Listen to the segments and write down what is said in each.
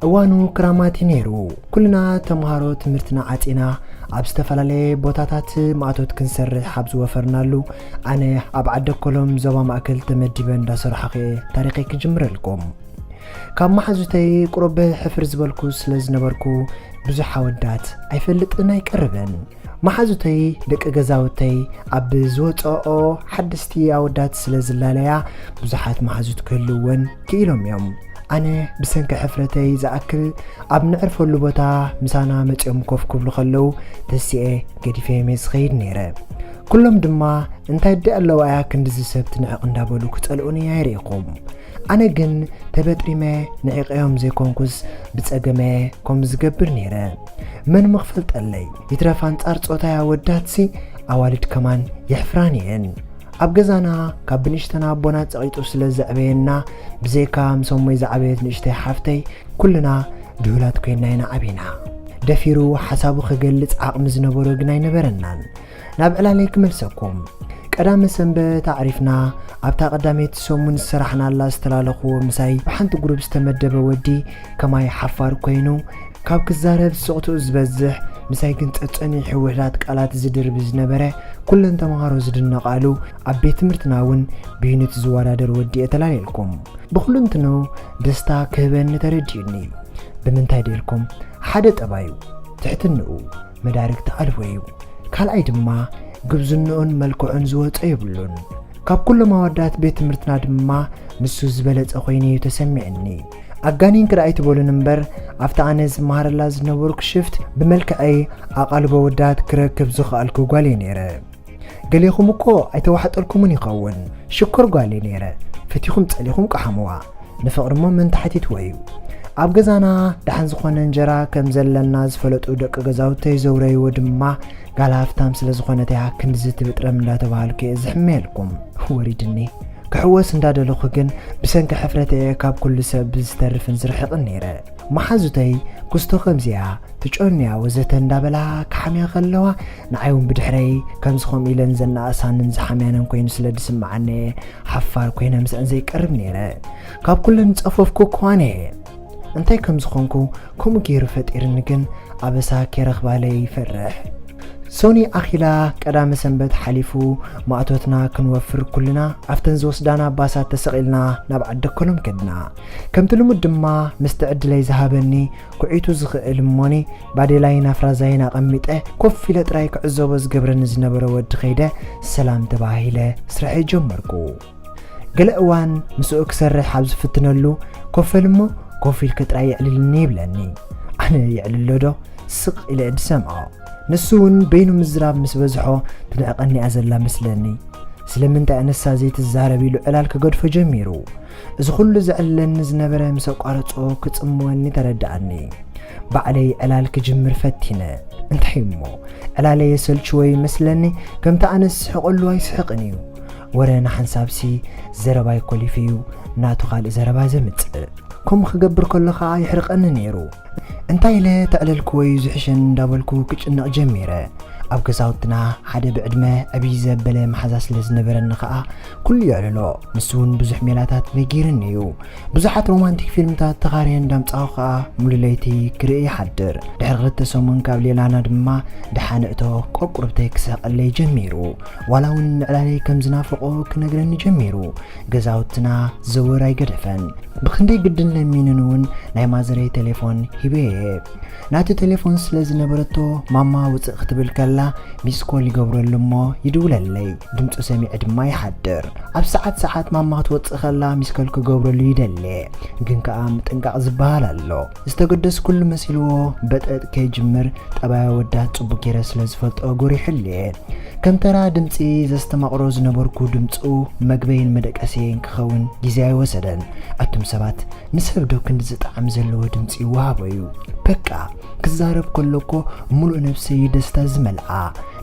እዋኑ ክራማት እዩ ነይሩ። ኩልና ተምሃሮ ትምህርትና ዓጺና ኣብ ዝተፈላለየ ቦታታት ማእቶት ክንሰርሕ ኣብ ዝወፈርናሉ፣ ኣነ ኣብ ዓደኮሎም ዞባ ማእከል ተመዲበ እንዳሰራሕኹ እየ ታሪኸይ ክጅምረልኩም። ካብ መሓዙተይ ቁሩብ ሕፍር ዝበልኩ ስለ ዝነበርኩ፣ ብዙሕ ኣወዳት ኣይፈልጥን ኣይቀርብን። መሓዙተይ ደቂ ገዛውተይ ኣብ ዝወፅኦ ሓደስቲ ኣወዳት ስለ ዝላለያ፣ ብዙሓት መሓዙት ክህልውወን ክኢሎም እዮም። ኣነ ብሰንኪ ሕፍረተይ ዝኣክል ኣብ ንዕርፈሉ ቦታ ምሳና መፂኦም ኮፍ ክብሉ ከለዉ ተሲኤ ገዲፈዮም እየ ዝኸይድ ነይረ። ኩሎም ድማ እንታይ ዲ ኣለዋ እያ ክንድዚ ሰብ ትንዕቕ እንዳበሉ ክፀልኡኒ ኣይርኢኹም። ኣነ ግን ተበጥሪመ ንዒቐዮም ዘይኮንኩስ ብፀገመ ከም ዝገብር ነይረ። መን ምኽፈልጠለይ ይትረፍ ኣንጻር ጾታይ ኣወዳትሲ ኣዋልድ ከማን የሕፍራን እየን። ኣብ ገዛና ካብ ብንእሽተና ኣቦና ጸቒጡ ስለ ዘዕበየና ብዘይካ ምስ ኣሞይ ዝዓበየት ንእሽተይ ሓፍተይ ኩልና ድሁላት ኮይና ኢና ዓቢና። ደፊሩ ሓሳቡ ክገልጽ ዓቕሚ ዝነበሮ ግን ኣይነበረናን። ናብ ዕላለይ ክመልሰኩም። ቀዳመ ሰንበት ኣዕሪፍና ኣብታ ቀዳመይቲ ሰሙን ዝሰራሕናላ ዝተላለኹዎ ምሳይ ብሓንቲ ግሩፕ ዝተመደበ ወዲ ከማይ ሓፋር ኮይኑ ካብ ክዛረብ ስቕትኡ ዝበዝሕ ምሳይ ግን ጸጸኒሑ ውሕዳት ቃላት ዝድርቢ ዝነበረ ኩለን ተምሃሮ ዝድነቓሉ ኣብ ቤት ትምህርትና እውን ብዩኒት ዝወዳደር ወዲ እየ ተላለልኩም። ብኹልንትኑ ደስታ ክህበኒ ተረዲኡኒ። ብምንታይ ደልኩም? ሓደ ጠባዩ ትሕትንኡ መዳርግቲ ኣልቦ እዩ። ካልኣይ ድማ ግብዝንኡን መልክዑን ዝወጾ የብሉን። ካብ ኩሎም ኣወዳት ቤት ትምህርትና ድማ ንሱ ዝበለጸ ኮይኑ እዩ ተሰሚዕኒ። ኣጋኒንኪ ዶ ኣይትበሉን እምበር ኣብታ ኣነ ዝመሃረላ ዝነበርኩ ሽፍት ብመልክዐይ ኣቓልቦ ኣወዳት ክረክብ ዝኸኣልኩ ጓል እየ ነይረ። ገሌኹም እኮ ኣይተዋሕጠልኩምን ይኸውን። ሽኮር ጓል እየ ነይረ። ፈቲኹም ጸሊኹም ቀሓምዋ። ንፍቕሪ እሞ መን ተሓቲትዎ እዩ? ኣብ ገዛና ደሓን ዝኾነ እንጀራ ከም ዘለና ዝፈለጡ ደቂ ገዛውተይ ዘውረይዎ ድማ ጋል ሃፍታም ስለ ዝኾነት እያ ክንድዚ ትብጥረም እንዳተባሃልኩ እየ ዝሕመየልኩም። ወሪድኒ። ክሕወስ እንዳደለኹ ግን ብሰንኪ ሕፍረተ እየ ካብ ኩሉ ሰብ ዝተርፍን ዝርሕቕን ነይረ። መሓዙተይ ኩስቶ ከምዚያ ትጨንያ ወዘተ እንዳበላ ክሓምያ ከለዋ ንዓይ እውን ብድሕረይ ከምዚ ከምኡ ኢለን ዘናእሳንን ዝሓምያንን ኮይኑ ስለ ዝስምዓኒ ሓፋር ኮይነ ምስአን ዘይቀርብ ነይረ። ካብ ኩለን ዝጸፈፍኩ እኳነ እየ። እንታይ ከም ዝኾንኩ ከምኡ ገይሩ ፈጢርኒ ግን ኣበሳ ከይረኽባለይ ይፈርሕ። ሶኒ ኣኺላ ቀዳመ ሰንበት ሓሊፉ ማእቶትና ክንወፍር ኩልና ኣብተን ዝወስዳና ባሳት ተሰቒልና ናብ ዓደኮሎም ከድና። ከምቲ ልሙድ ድማ ምስቲ ዕድለይ ዝሃበኒ ኩዒቱ ዝኽእል እሞኒ ባዴላይን ኣፍራዛይን ኣቐሚጠ ኮፍ ኢለ ጥራይ ክዕዘቦ ዝገብረኒ ዝነበረ ወዲ ከይደ ሰላም ተባሂለ ስርሐይ ጀመርኩ። ገለ እዋን ምስኡ ክሰርሕ ኣብ ዝፍትነሉ ኮፍ በል እሞ ኮፍ ኢልኪ ጥራይ የዕልልኒ ይብለኒ። ኣነ የዕልሎ ዶ? ስቕ ኢለ እየ ዝሰምዖ። ንሱ እውን በይኑ ምዝራብ ምስ በዝሖ ትንዕቐኒ እያ ዘላ መስለኒ። ስለምንታይ ኣነሳ ዘይትዛረብ ኢሉ ዕላል ክገድፎ ጀሚሩ። እዚ ኩሉ ዘዕልለኒ ዝነበረ ምስ ኣቋረጾ ክጽምወኒ ተረድኣኒ። ባዕለይ ዕላል ክጅምር ፈቲነ። እንታይ እሞ ዕላለይ የሰልችዎ ይመስለኒ። ከምቲ ኣነ ዝስሕቐሉ ኣይስሕቕን እዩ። ወረ ንሓንሳብሲ ዘረባይ ኮሊፉ እዩ ናቱ ካልእ ዘረባ ዘምጽእ። ከምኡ ክገብር ከሎ ኸኣ ይሕርቐኒ ነይሩ። እንታይ ኢለ ተዕለልክዎ እዩ ዝሕሸኒ እንዳበልኩ ክጭነቕ ጀሚረ። ኣብ ገዛውትና ሓደ ብዕድመ ዕብይ ዘበለ መሓዛ ስለ ዝነበረኒ ኸኣ ኩሉ የዕልሎ። ንሱ እውን ብዙሕ ሜላታት ነጊርኒ እዩ። ብዙሓት ሮማንቲክ ፊልምታት ተኻርየ እንዳምጻኹ ኸኣ ሙሉ ለይቲ ክርኢ ይሓድር። ድሕሪ ክልተ ሰሙን ካብ ሌላና ድማ ደሓን እቶ ቆቁርብተይ ክስሕቐለይ ጀሚሩ። ዋላ እውን ንዕላለይ ከም ዝናፈቖ ክነግረኒ ጀሚሩ። ገዛውትና ዘወር ኣይገደፈን። ብኽንደይ ግድን ለሚኑን እውን ናይ ማዘረይ ቴሌፎን ሂበ እየ። ናቱ ቴሌፎን ስለ ዝነበረቶ ማማ ውፅእ ክትብል ከላ ሚስኮል ይገብረሉ እሞ ይድውለለይ። ድምፁ ሰሚዐ ድማ ይሓድር። ኣብ ሰዓት ሰዓት ማማ ክትወፅእ ከላ ሚስኮል ክገብረሉ ይደሊ። ግን ከኣ ምጥንቃቕ ዝበሃል ኣሎ። ዝተገደስኩሉ መሲልዎ በጠጥ ከይጅምር ጠባይ ኣወዳት ጽቡቕ ገይረ ስለ ዝፈልጦ ጎሪሑሉ እየ። ከም ተራ ድምጺ ዘስተማቕሮ ዝነበርኩ ድምጹ መግበይን መደቀስየይን ክኸውን ግዜ ኣይወሰደን። ኣቱም ሰባት ንሰብ ዶ ክንድዚ ጣዕሚ ዘለዎ ድምጺ ይወሃቦ እዩ? በቃ ክዛረብ ከሎ እኮ ምሉእ ነብሰይ ደስታ ዝመልኣ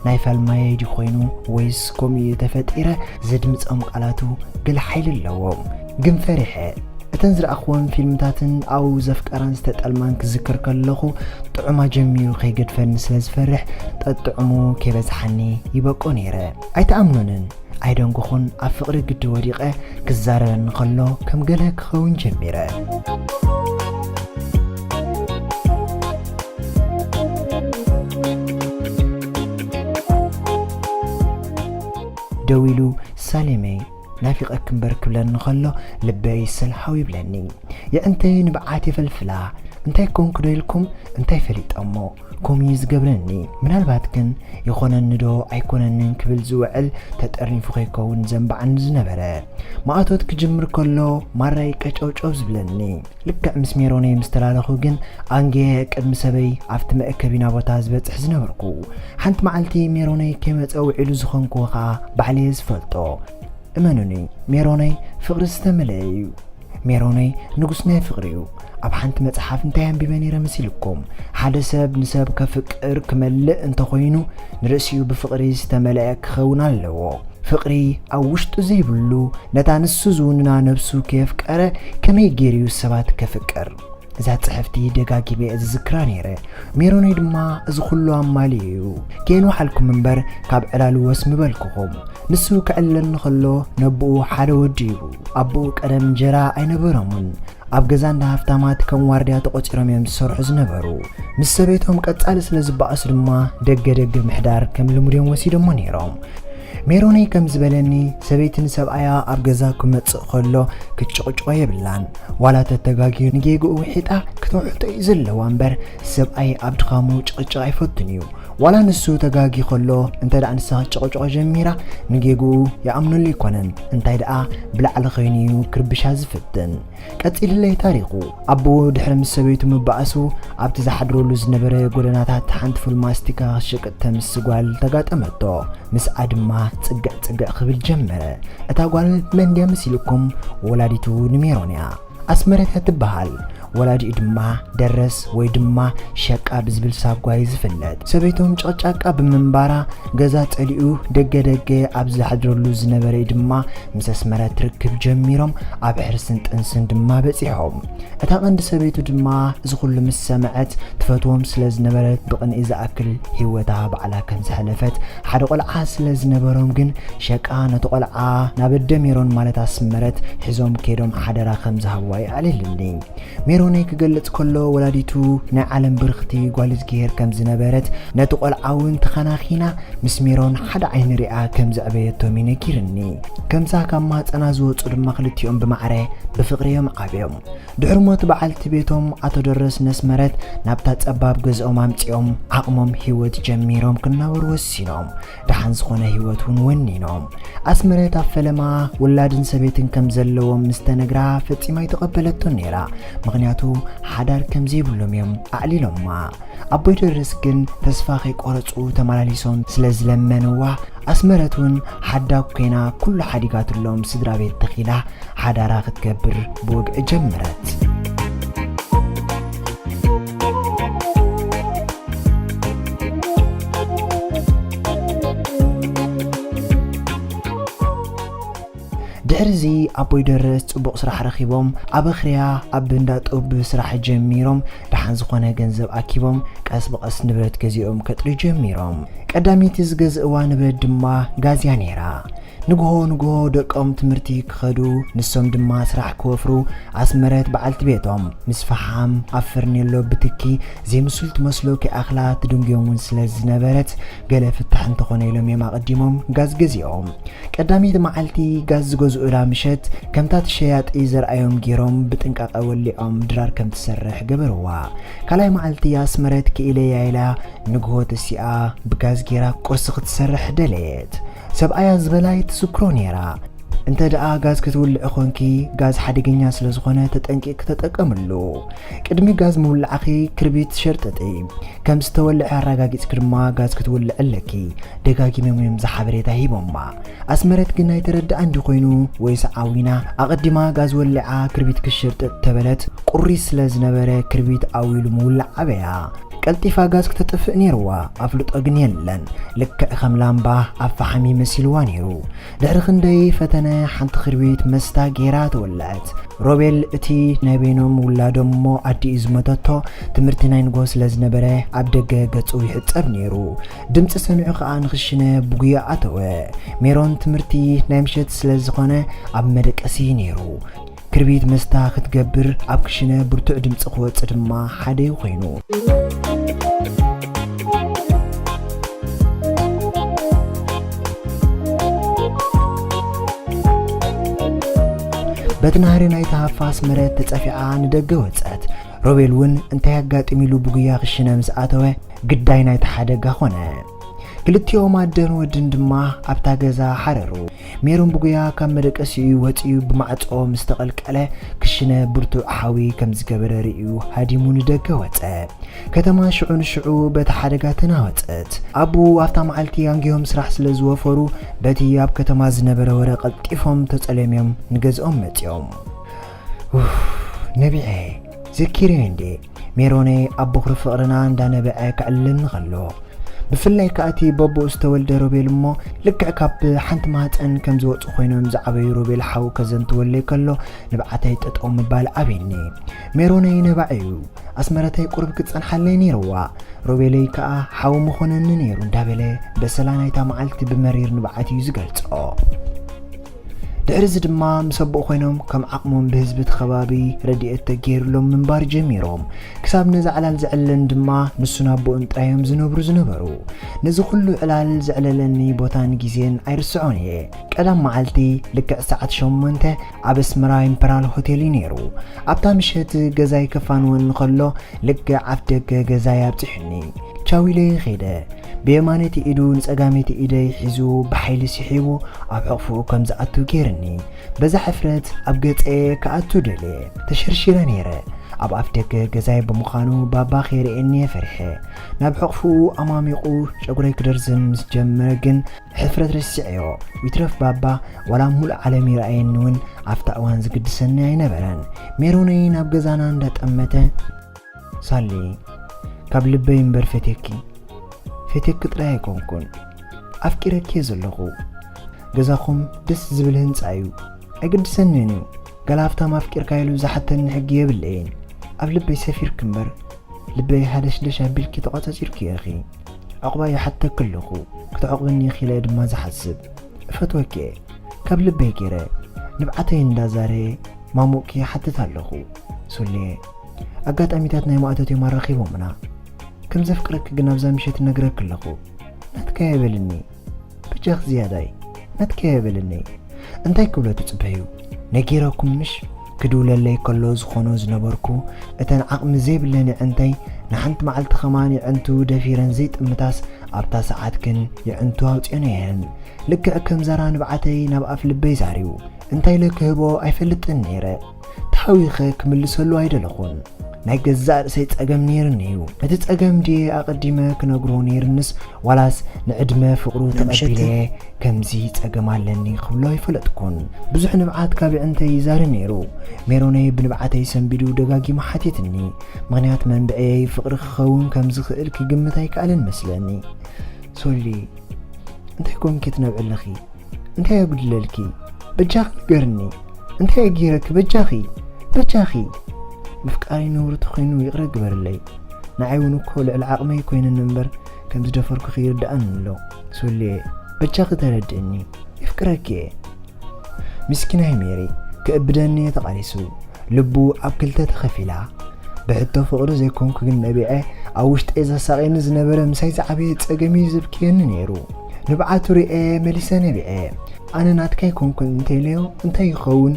ናይ ፋልማየይ ድዩ ኮይኑ ወይስ ከምኡ እየ ተፈጢረ? ዘድምጾም ቃላቱ ገለ ሓይሊ ኣለዎም። ግን ፈሪሐ። እተን ዝረኣኽወን ፊልምታትን ኣብኡ ዘፍቀራን ዝተጠልማን ክዝክር ከለኹ ጥዑማ ጀሚሩ ከይገድፈኒ ስለ ዝፈርሕ ጠጥዑሙ ከይበዝሓኒ ይበቆ ነይረ። ኣይትኣምኑንን ኣይደንጎኹን ኣብ ፍቕሪ ግዲ ወዲቐ ክዛረበኒ ከሎ ከም ገለ ክኸውን ጀሚረ። ደው ኢሉ፣ "ሳሌመይ፣ ናፊቐኪ እምበር" ክብለኒ ከሎ፣ ልበይ ሰልሃው ይብለኒ። የዕንተይ ንብዓት የፈልፍላ። "እንታይ ኮንኩ ዶ?" ኢልኩም፣ እንታይ ፈሊጠሞ? ከምኡ እዩ ዝገብረኒ። ምናልባት ግን ይኾነኒ ዶ ኣይኮነንን ክብል ዝውዕል ተጠርኒፉ ከይከውን ዘንባዕኒ ዝነበረ። ማእቶት ክጅምር ከሎ ማራይ ቀጨውጨው ዝብለኒ። ልክዕ ምስ ሜሮነይ ምስ ተላለኹ ግን ኣንጌ ቅድሚ ሰበይ ኣብቲ መእከቢና ቦታ ዝበጽሕ ዝነበርኩ። ሓንቲ መዓልቲ ሜሮነይ ከይመጸ ውዒሉ ዝኾንክዎ ኸኣ ባዕለየ ዝፈልጦ። እመኑኒ፣ ሜሮነይ ፍቕሪ ዝተመልአ እዩ። ሜሮነይ ንጉስ ናይ ፍቕሪ እዩ። ኣብ ሓንቲ መጽሓፍ እንታይ ኣንቢበ ነይረ መሲልኩም? ሓደ ሰብ ንሰብ ከፍቅር ክመልእ እንተኾይኑ፣ ንርእሲኡ ብፍቕሪ ዝተመልአ ክኸውን ኣለዎ። ፍቕሪ ኣብ ውሽጡ ዘይብሉ፣ ነታ ንሱ ዝውንና ነብሱ ከየፍቀረ ከመይ ገይሩ እዩ ሰባት ከፍቅር? እዛ ጽሕፍቲ ደጋጊመ እየ ዝዝክራ ነይረ። ሜሮነይ ድማ እዚ ኩሉ ኣማሊኡ እዩ። ከየንውሓልኩም እምበር ካብ ዕላሉ ወስ ምበልኩኹም። ንሱ ክዕለኒ ከሎ ነቦኡ ሓደ ወዲ እዩ። ኣቦኡ ቀደም እንጀራ ኣይነበሮምን። ኣብ ገዛ እንዳ ሃፍታማት ከም ዋርድያ ተቖጺሮም እዮም ዝሰርሑ ዝነበሩ። ምስ ሰበይቶም ቀጻሊ ስለ ዝበኣሱ ድማ ደገ ደገ ምሕዳር ከም ልሙድ እዮም ወሲዶሞ ነይሮም። ሜሮነይ ከም ዝበለኒ፣ ሰበይቲ ንሰብኣያ ኣብ ገዛ ክመጽእ ከሎ ክትጭቕጭቖ የብላን። ዋላ ተተጋግዩ ንጌግኡ ውሒጣ ክተውሕጦ እዩ ዘለዋ እምበር፣ ሰብኣይ ኣብ ድኻሙ ጭቕጭቕ ኣይፈቱን እዩ። ዋላ ንሱ ተጋግዩ ከሎ፣ እንተ ደኣ ንሳ ክትጭቕጭቖ ጀሚራ፣ ንጌግኡ ይኣምነሉ ኣይኮነን። እንታይ ደኣ ብላዕሊ ኸይኑ እዩ ክርብሻ ዝፍትን። ቀጺልለይ ታሪኹ። ኣቦኡ ድሕሪ ምስ ሰበይቱ ምባእሱ፣ ኣብቲ ዝሓድረሉ ዝነበረ ጎደናታት ሓንቲ ፉል ማስቲካ ክትሸቅጥ ተምሲ ጓል ተጋጠመቶ። ምስኣ ድማ ጽግዕ ጽግዕ ክብል ጀመረ። እታ ጓል መን ድያ መሲልኩም? ወላዲቱ ንሜሮን እያ። ኣስመረት እያ ትበሃል። ወላዲኡ ድማ ደረስ ወይ ድማ ሸቃ ብዝብል ሳጓ እዩ ዝፍለጥ። ሰበይቶም ጨቕጫቃ ብምንባራ፣ ገዛ ጸሊኡ ደገ ደገ ኣብ ዝሓድረሉ ዝነበረ ድማ ምስ ኣስመረት ርክብ ጀሚሮም፣ ኣብ ሕርስን ጥንስን ድማ በጺሖም። እታ ቀንዲ ሰበይቱ ድማ እዚ ኩሉ ምስ ሰምዐት፣ ትፈትዎም ስለ ዝነበረት፣ ብቕንኢ ዝኣክል ህይወታ ባዕላ ከም ዝሓለፈት፣ ሓደ ቆልዓ ስለ ዝነበሮም ግን፣ ሸቃ ነቲ ቆልዓ ናብ ኣደ ሜሮን ማለት ኣስመረት ሒዞም ከይዶም ሓደራ ከም ዝሃብዋ የዕልልኒ። ሜሮነይ ክገልጽ ከሎ፣ ወላዲቱ ናይ ዓለም ብርኽቲ ጓል እዝግሄር ከም ዝነበረት፣ ነቲ ቆልዓ እውን ተኸናኺና ምስ ሜሮን ሓደ ዓይኒ ሪኣ ከም ዘዕበየቶም እዩ ነጊርኒ። ከምዛ ካብ ማህጸና ዝወጹ ድማ ክልቲኦም ብማዕረ ብፍቕሪ እዮም ዓብዮም። ድሕሪ ሞት በዓልቲ ቤቶም ኣቶ ደረስ ነስመረት ናብታ ጸባብ ገዝኦም ኣምጺኦም ዓቕሞም ህይወት ጀሚሮም ክናበሩ ወሲኖም። ደሓን ዝኾነ ህይወት እውን ወኒኖም። ኣስመረት ኣብ ፈለማ ውላድን ሰበይትን ከም ዘለዎም ምስ ተነግራ ፈጺማ ኣይተቐበለቶን ነይራ። ምኽንያቱ ሓዳር ከም ዘይብሎም እዮም ኣዕሊሎማ። ኣቦይ ደረስ ግን ተስፋ ከይቆረጹ ተመላሊሶም ስለ ዝለመንዋ፣ ኣስመረት እውን ሓዳግ ኮይና ኩሉ ሓዲጋትሎም ስድራ ቤት ተኺላ ሓዳራ ክትገብር ብወግዒ ጀመረት። ድሕሪ እዚ ኣቦይ ደረስ ጽቡቕ ስራሕ ረኺቦም ኣብ ኣኽርያ ኣብ እንዳ ጡብ ስራሕ ጀሚሮም ደሓን ዝኾነ ገንዘብ ኣኪቦም ቀስ ብቐስ ንብረት ገዚኦም ከጥርዩ ጀሚሮም። ቀዳመይቲ ዝገዝእዋ ንብረት ድማ ጋዝ እያ ነይራ። ንግሆ ንግሆ ደቆም ትምህርቲ ክኸዱ ንሶም ድማ ስራሕ ክወፍሩ ኣስመረት በዓልቲ ቤቶም ምስ ፈሓም ኣብ ፈርኔሎ ብትኪ ዘይምስሉ ትመስሎ ከይኣኽላ ትድንጉዮም እውን ስለ ዝነበረት ገለ ፍታሕ እንተኾነ ኢሎም እዮም ኣቐዲሞም ጋዝ ገዚኦም። ቀዳመይቲ መዓልቲ ጋዝ ዝገዝኡላ ምሸት ከምታ እቲ ሸያጢ ዘርኣዮም ገይሮም ብጥንቃቐ ወሊዖም ድራር ከም ትሰርሕ ገበርዋ። ካልኣይ መዓልቲ ኣስመረት ክኢለያ ኢላ ንግሆ ተሲኣ ብጋዝ ገይራ ቁርሲ ክትሰርሕ ደለየት። ሰብኣያ ዝበላ ኣይትዝክሮ ነይራ። እንተ ደኣ ጋዝ ክትውልዒ ኾንኪ፣ ጋዝ ሓደገኛ ስለ ዝኾነ ተጠንቂቕኪ ተጠቀምሉ። ቅድሚ ጋዝ ምውላዕኺ ክርቢት ሸርጥጢ። ከም ዝተወልዐ ኣረጋጊጽኪ ድማ ጋዝ ክትውልዒ ኣለኪ። ደጋጊሞም እዮም እዚ ሓበሬታ ሂቦማ። ኣስመረት ግን ኣይተረድኣን ድዩ ኮይኑ ወይስ ዓዊና? ኣቐዲማ ጋዝ ወሊዓ ክርቢት ክሸርጥጥ ተበለት፣ ቁሪ ስለ ዝነበረ ክርቢት ኣዊሉ ምውላዕ ኣበያ። ቀልጢፋ ጋዝ ክተጥፍእ ነይርዋ፣ ኣፍልጦ ግን የለን። ልክዕ ከም ላምባ ኣብ ፈሓም እዩ መሲልዋ ነይሩ። ድሕሪ ክንደይ ፈተነ ሓንቲ ክርቢት መስታ ገይራ ተወልዐት። ሮቤል እቲ ናይ በይኖም ውላዶም እሞ ኣዲኡ ዝመተቶ ትምህርቲ ናይ ንግሆ ስለ ዝነበረ ኣብ ደገ ገጹ ይሕጸብ ነይሩ። ድምጺ ሰሚዑ ከኣ ንኽሽነ ብጉያ ኣተወ። ሜሮን ትምህርቲ ናይ ምሸት ስለ ዝኾነ ኣብ መደቀሲ ነይሩ። ክርቢት መስታ ክትገብር ኣብ ክሽነ ብርቱዕ ድምጺ ክወጽእ ድማ ሓደዩ ኮይኑ። በቲ ናህሪ ናይቲ ሃፋ ኣስመረት ተጸፊዓ ንደገ ወጸት። ሮቤል እውን እንታይ ኣጋጢሙ ኢሉ ብጉያ ክሽነ ምስ ኣተወ፣ ግዳይ ናይቲ ሓደጋ ኾነ። ክልቲኦም ኣደን ወድን ድማ ኣብታ ገዛ ሓረሩ። ሜሮን ብጉያ ካብ መደቀሲኡ ወጺኡ ብማዕጾ ምስ ተቐልቀለ፣ ክሽነ ብርቱዕ ሓዊ ከም ዝገበረ ርእዩ ሃዲሙ ንደገ ወጸ። ከተማ ሽዑ ንሽዑ በቲ ሓደጋ ተናወጸት። ኣብኡ ኣብታ መዓልቲ ኣንጊሆም ስራሕ ስለ ዝወፈሩ፣ በቲ ኣብ ከተማ ዝነበረ ወረ ቀልጢፎም ተጸለምዮም ንገዝኦም መጺኦም። ኡፍ፣ ነቢዐ፣ ዘኪረዮ እንዴ? ሜሮነይ ኣብ ቦኽሪ ፍቕርና እንዳነበዐ ከዕልለኒ ከሎ። ብፍላይ ከኣ እቲ በቦኡ ዝተወልደ ሮቤል እሞ፣ ልክዕ ካብ ሓንቲ ማህጸን ከም ዝወጹ ኮይኖም ዝዓበዩ ሮቤል ሓው ከዘንትወለይ ከሎ፣ ንብዓተይ ጠጠው ምባል ኣብየኒ። ሜሮነይ ነባዒ እዩ። ኣስመረተይ ቁሩብ ክትጸንሓለይ ነይርዋ። ሮቤለይ ከኣ ሓው ምኾነኒ ነይሩ እንዳበለ በሰላ ናይታ መዓልቲ ብመሪር ንብዓት እዩ ዝገልጾ። ድሕሪ እዚ ድማ ምስ ኣቦኡ ኮይኖም ከም ዓቕሞም ብህዝቢ እቲ ከባቢ ረድኤት ተገይሩሎም ምንባር ጀሚሮም። ክሳብ ነዚ ዕላል ዘዕለለን ድማ ንሱን ኣቦኡን ጥራይ እዮም ዝነብሩ ዝነበሩ። ነዚ ኩሉ ዕላል ዘዕለለኒ ቦታን ግዜን ኣይርስዖን እየ። ቀዳም መዓልቲ ልክዕ ሰዓት ሸሞንተ ኣብ ኣስመራ ኢምፐራል ሆቴል እዩ ነይሩ። ኣብታ ምሸት ገዛይ ከፋንወኒ ከሎ ልክዕ ኣፍ ደገ ገዛይ ኣብጺሑኒ። ቻው ኢለዮ ከይደ። ብየማነይቲ ኢዱ ንጸጋመይቲ ኢደይ ሒዙ ብሓይሊ ስሒቡ ኣብ ሕቕፍኡ ከም ዝኣቱ ገይርኒ። በዛ ሕፍረት ኣብ ገጸ ክኣቱ ደልየ። ተሸርሺረ ነይረ። ኣብ ኣፍ ደገ ገዛይ ብምዃኑ ባባ ከይርእየኒ እየ ፈሪሐ። ናብ ሕቕፍኡ ኣማሚቑ ጨጉረይ ክደርዝን ምስ ጀመረ ግን ሕፍረት ረሲዐዮ። ይትረፍ ባባ ዋላ ሙሉእ ዓለም ይረኣየኒ እውን ኣብታ እዋን ዝግድሰኒ ኣይነበረን። ሜሮነይ ናብ ገዛና እንዳጠመተ፣ ሳሊ፣ ካብ ልበይ እምበር ፈትየኪ፣ ፈትየኪ ጥራይ ኣይኮንኩን፣ ኣፍቂረኪ እየ ዘለኹ። ገዛኹም ደስ ዝብል ህንጻ እዩ፣ ኣይግድሰንን እዩ። ገለ ሃፍታም ኣፍቂርካ ኢሉ ዝሓተኒ ሕጊ የብለይን። ኣብ ልበይ ሰፊርኪ እምበር፣ ልበይ ሃደሽደሽ ኣቢልኪ ተቖጻጺርኪ ኢኺ። ዕቑባ ይሓተኪ ኣለኹ፣ ክትዕቑብኒ ኢኺ ኢለ ድማ ዝሓስብ። እፈትወኪ እየ፣ ካብ ልበይ ገይረ፣ ንብዓተይ እንዳዛረየ ማሙቕኪ ይሓትት ኣለኹ። ሶልየ፣ ኣጋጣሚታት ናይ ማእቶት እዮም ኣራኺቦምና። ከም ዘፍቅረኪ ግን ኣብዛ ምሸት እነግረኪ ኣለኹ። ናትካ የበልኒ። በጃኺ ዝያዳይ፣ ናትካ የበልኒ። እንታይ ክብሎ ትጽበዩ? ነጊረኩም ምሽ? ክድውለለይ ከሎ ዝኾኖ ዝነበርኩ፣ እተን ዓቕሚ ዘይብለን የዕንተይ ንሓንቲ መዓልቲ ከማን የዕንቱ ደፊረን ዘይጥምታስ፣ ኣብታ ሰዓት ግን የዕንቱ ኣውጽኦን እየን። ልክዕ ከም ዛራ ንብዓተይ ናብ ኣፍ ልበይ ዛርዩ። እንታይ ኢለ ክህቦ ኣይፈልጥን ነይረ። ተሃዊኸ ክምልሰሉ ኣይደለኹን። ናይ ገዛእ ርእሰይ ጸገም ነይርኒ እዩ። እቲ ጸገም ድየ ኣቐዲመ ክነግሮ ነይርንስ፣ ዋላስ ንዕድመ ፍቕሩ ተቐቢለ ከምዚ ጸገም ኣለኒ ክብሎ ኣይፈለጥኩን። ብዙሕ ንብዓት ካብ የዕንተይ ይዛሪ ነይሩ። ሜሮነይ ብንብዓተይ ሰንቢዱ ደጋጊሙ ሓቲትኒ። ምኽንያት መንብዐየይ ፍቕሪ ክኸውን ከም ዝኽእል ክግምት ኣይከኣለን መስለኒ። ሶሊ፣ እንታይ ኮንኪ ትነብዒ ኣለኺ? እንታይ ኣጉዲለልኪ? በጃኺ ንገርኒ። እንታይ ኣገይረኪ? በጃኺ፣ በጃኺ። ምፍቃረይ ነውሪ ተኾይኑ ይቕረ ግበርለይ። ንዓይ እውን እኮ ልዕሊ ዓቕመይ ኮይነኒ እምበር ከም ዝደፈርኩኺ ይርድኣኒ ኣሎ። ሶልየ፣ በጃኺ ተረድእኒ። የፍቅረኪ እየ። ምስኪናይ ሜሪ፣ ክእብደኒ እየ ተቓሊሱ። ልቡ ኣብ ክልተ ተኸፊላ። ብሕቶ ፍቕሪ ዘይኮንኩ ግን ነቢዐ፣ ኣብ ውሽጠይ ዘሳቕየኒ ዝነበረ ምሳይ ዝዓበየ ጸገም እዩ ዘብክየኒ ነይሩ። ንብዓቱ ርእየ መሊሰ ነቢዐ። ኣነ ናትካ ኣይኮንኩን እንተ ኢለዮ እንታይ ይኸውን?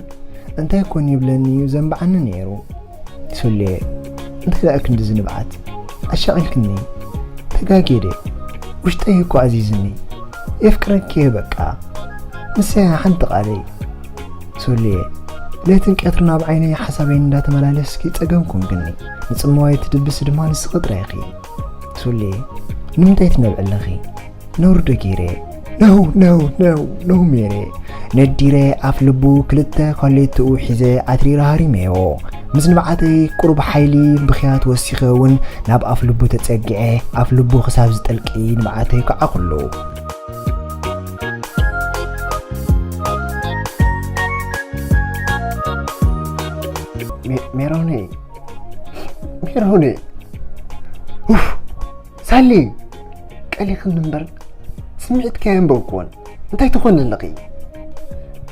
እንታይ ኮን ይብለኒ እዩ ዘንብዓኒ ነይሩ። ሶልየ፣ እንታይ ደኣ ክንድዚ ንብዓት? ኣሻቒልክኒ። ተጋግየ ድየ? ውሽጠይ እኮ ኣዚዝኒ። የፍቅረኪ እየ በቃ። ንሰያ ሓንቲ ቃለይ። ሶልየ፣ ለይትን ቀትርን ኣብ ዓይነይ ሓሳበይ እንዳተመላለስኪ ጸገም ኮንክኒ። ንጽምዋይ ትድብሲ ድማ ንስኺ ጥራይ ኢኺ። ሶልየ፣ ንምንታይ ትነብዒ ኣለኺ? ነውሪ ዶ ገይረ? ነው፣ ነው፣ ነው፣ ነው ሜሬ። ነዲረ ኣፍ ልቡ ክልተ ኳሌትኡ ሒዘ ኣትሪረ ሃሪመዮ። ምስ ንብዓተይ ቁሩብ ሓይሊ ብኽያት ወሲኸ እውን ናብ ኣፍ ልቡ ተጸጊዐ፣ ኣፍ ልቡ ክሳብ ዝጠልቂ ንብዓተይ ከዓኹሉ። ሜ-፣ ሜሮነይ፣ ሜሮነይ፣ ኡፍ፣ ሳሊ፣ ቀሊኽኒ እምበር ስምዒትኪ ኣየንበብክዎን። እንታይ ትኾኒ ኣለኺ?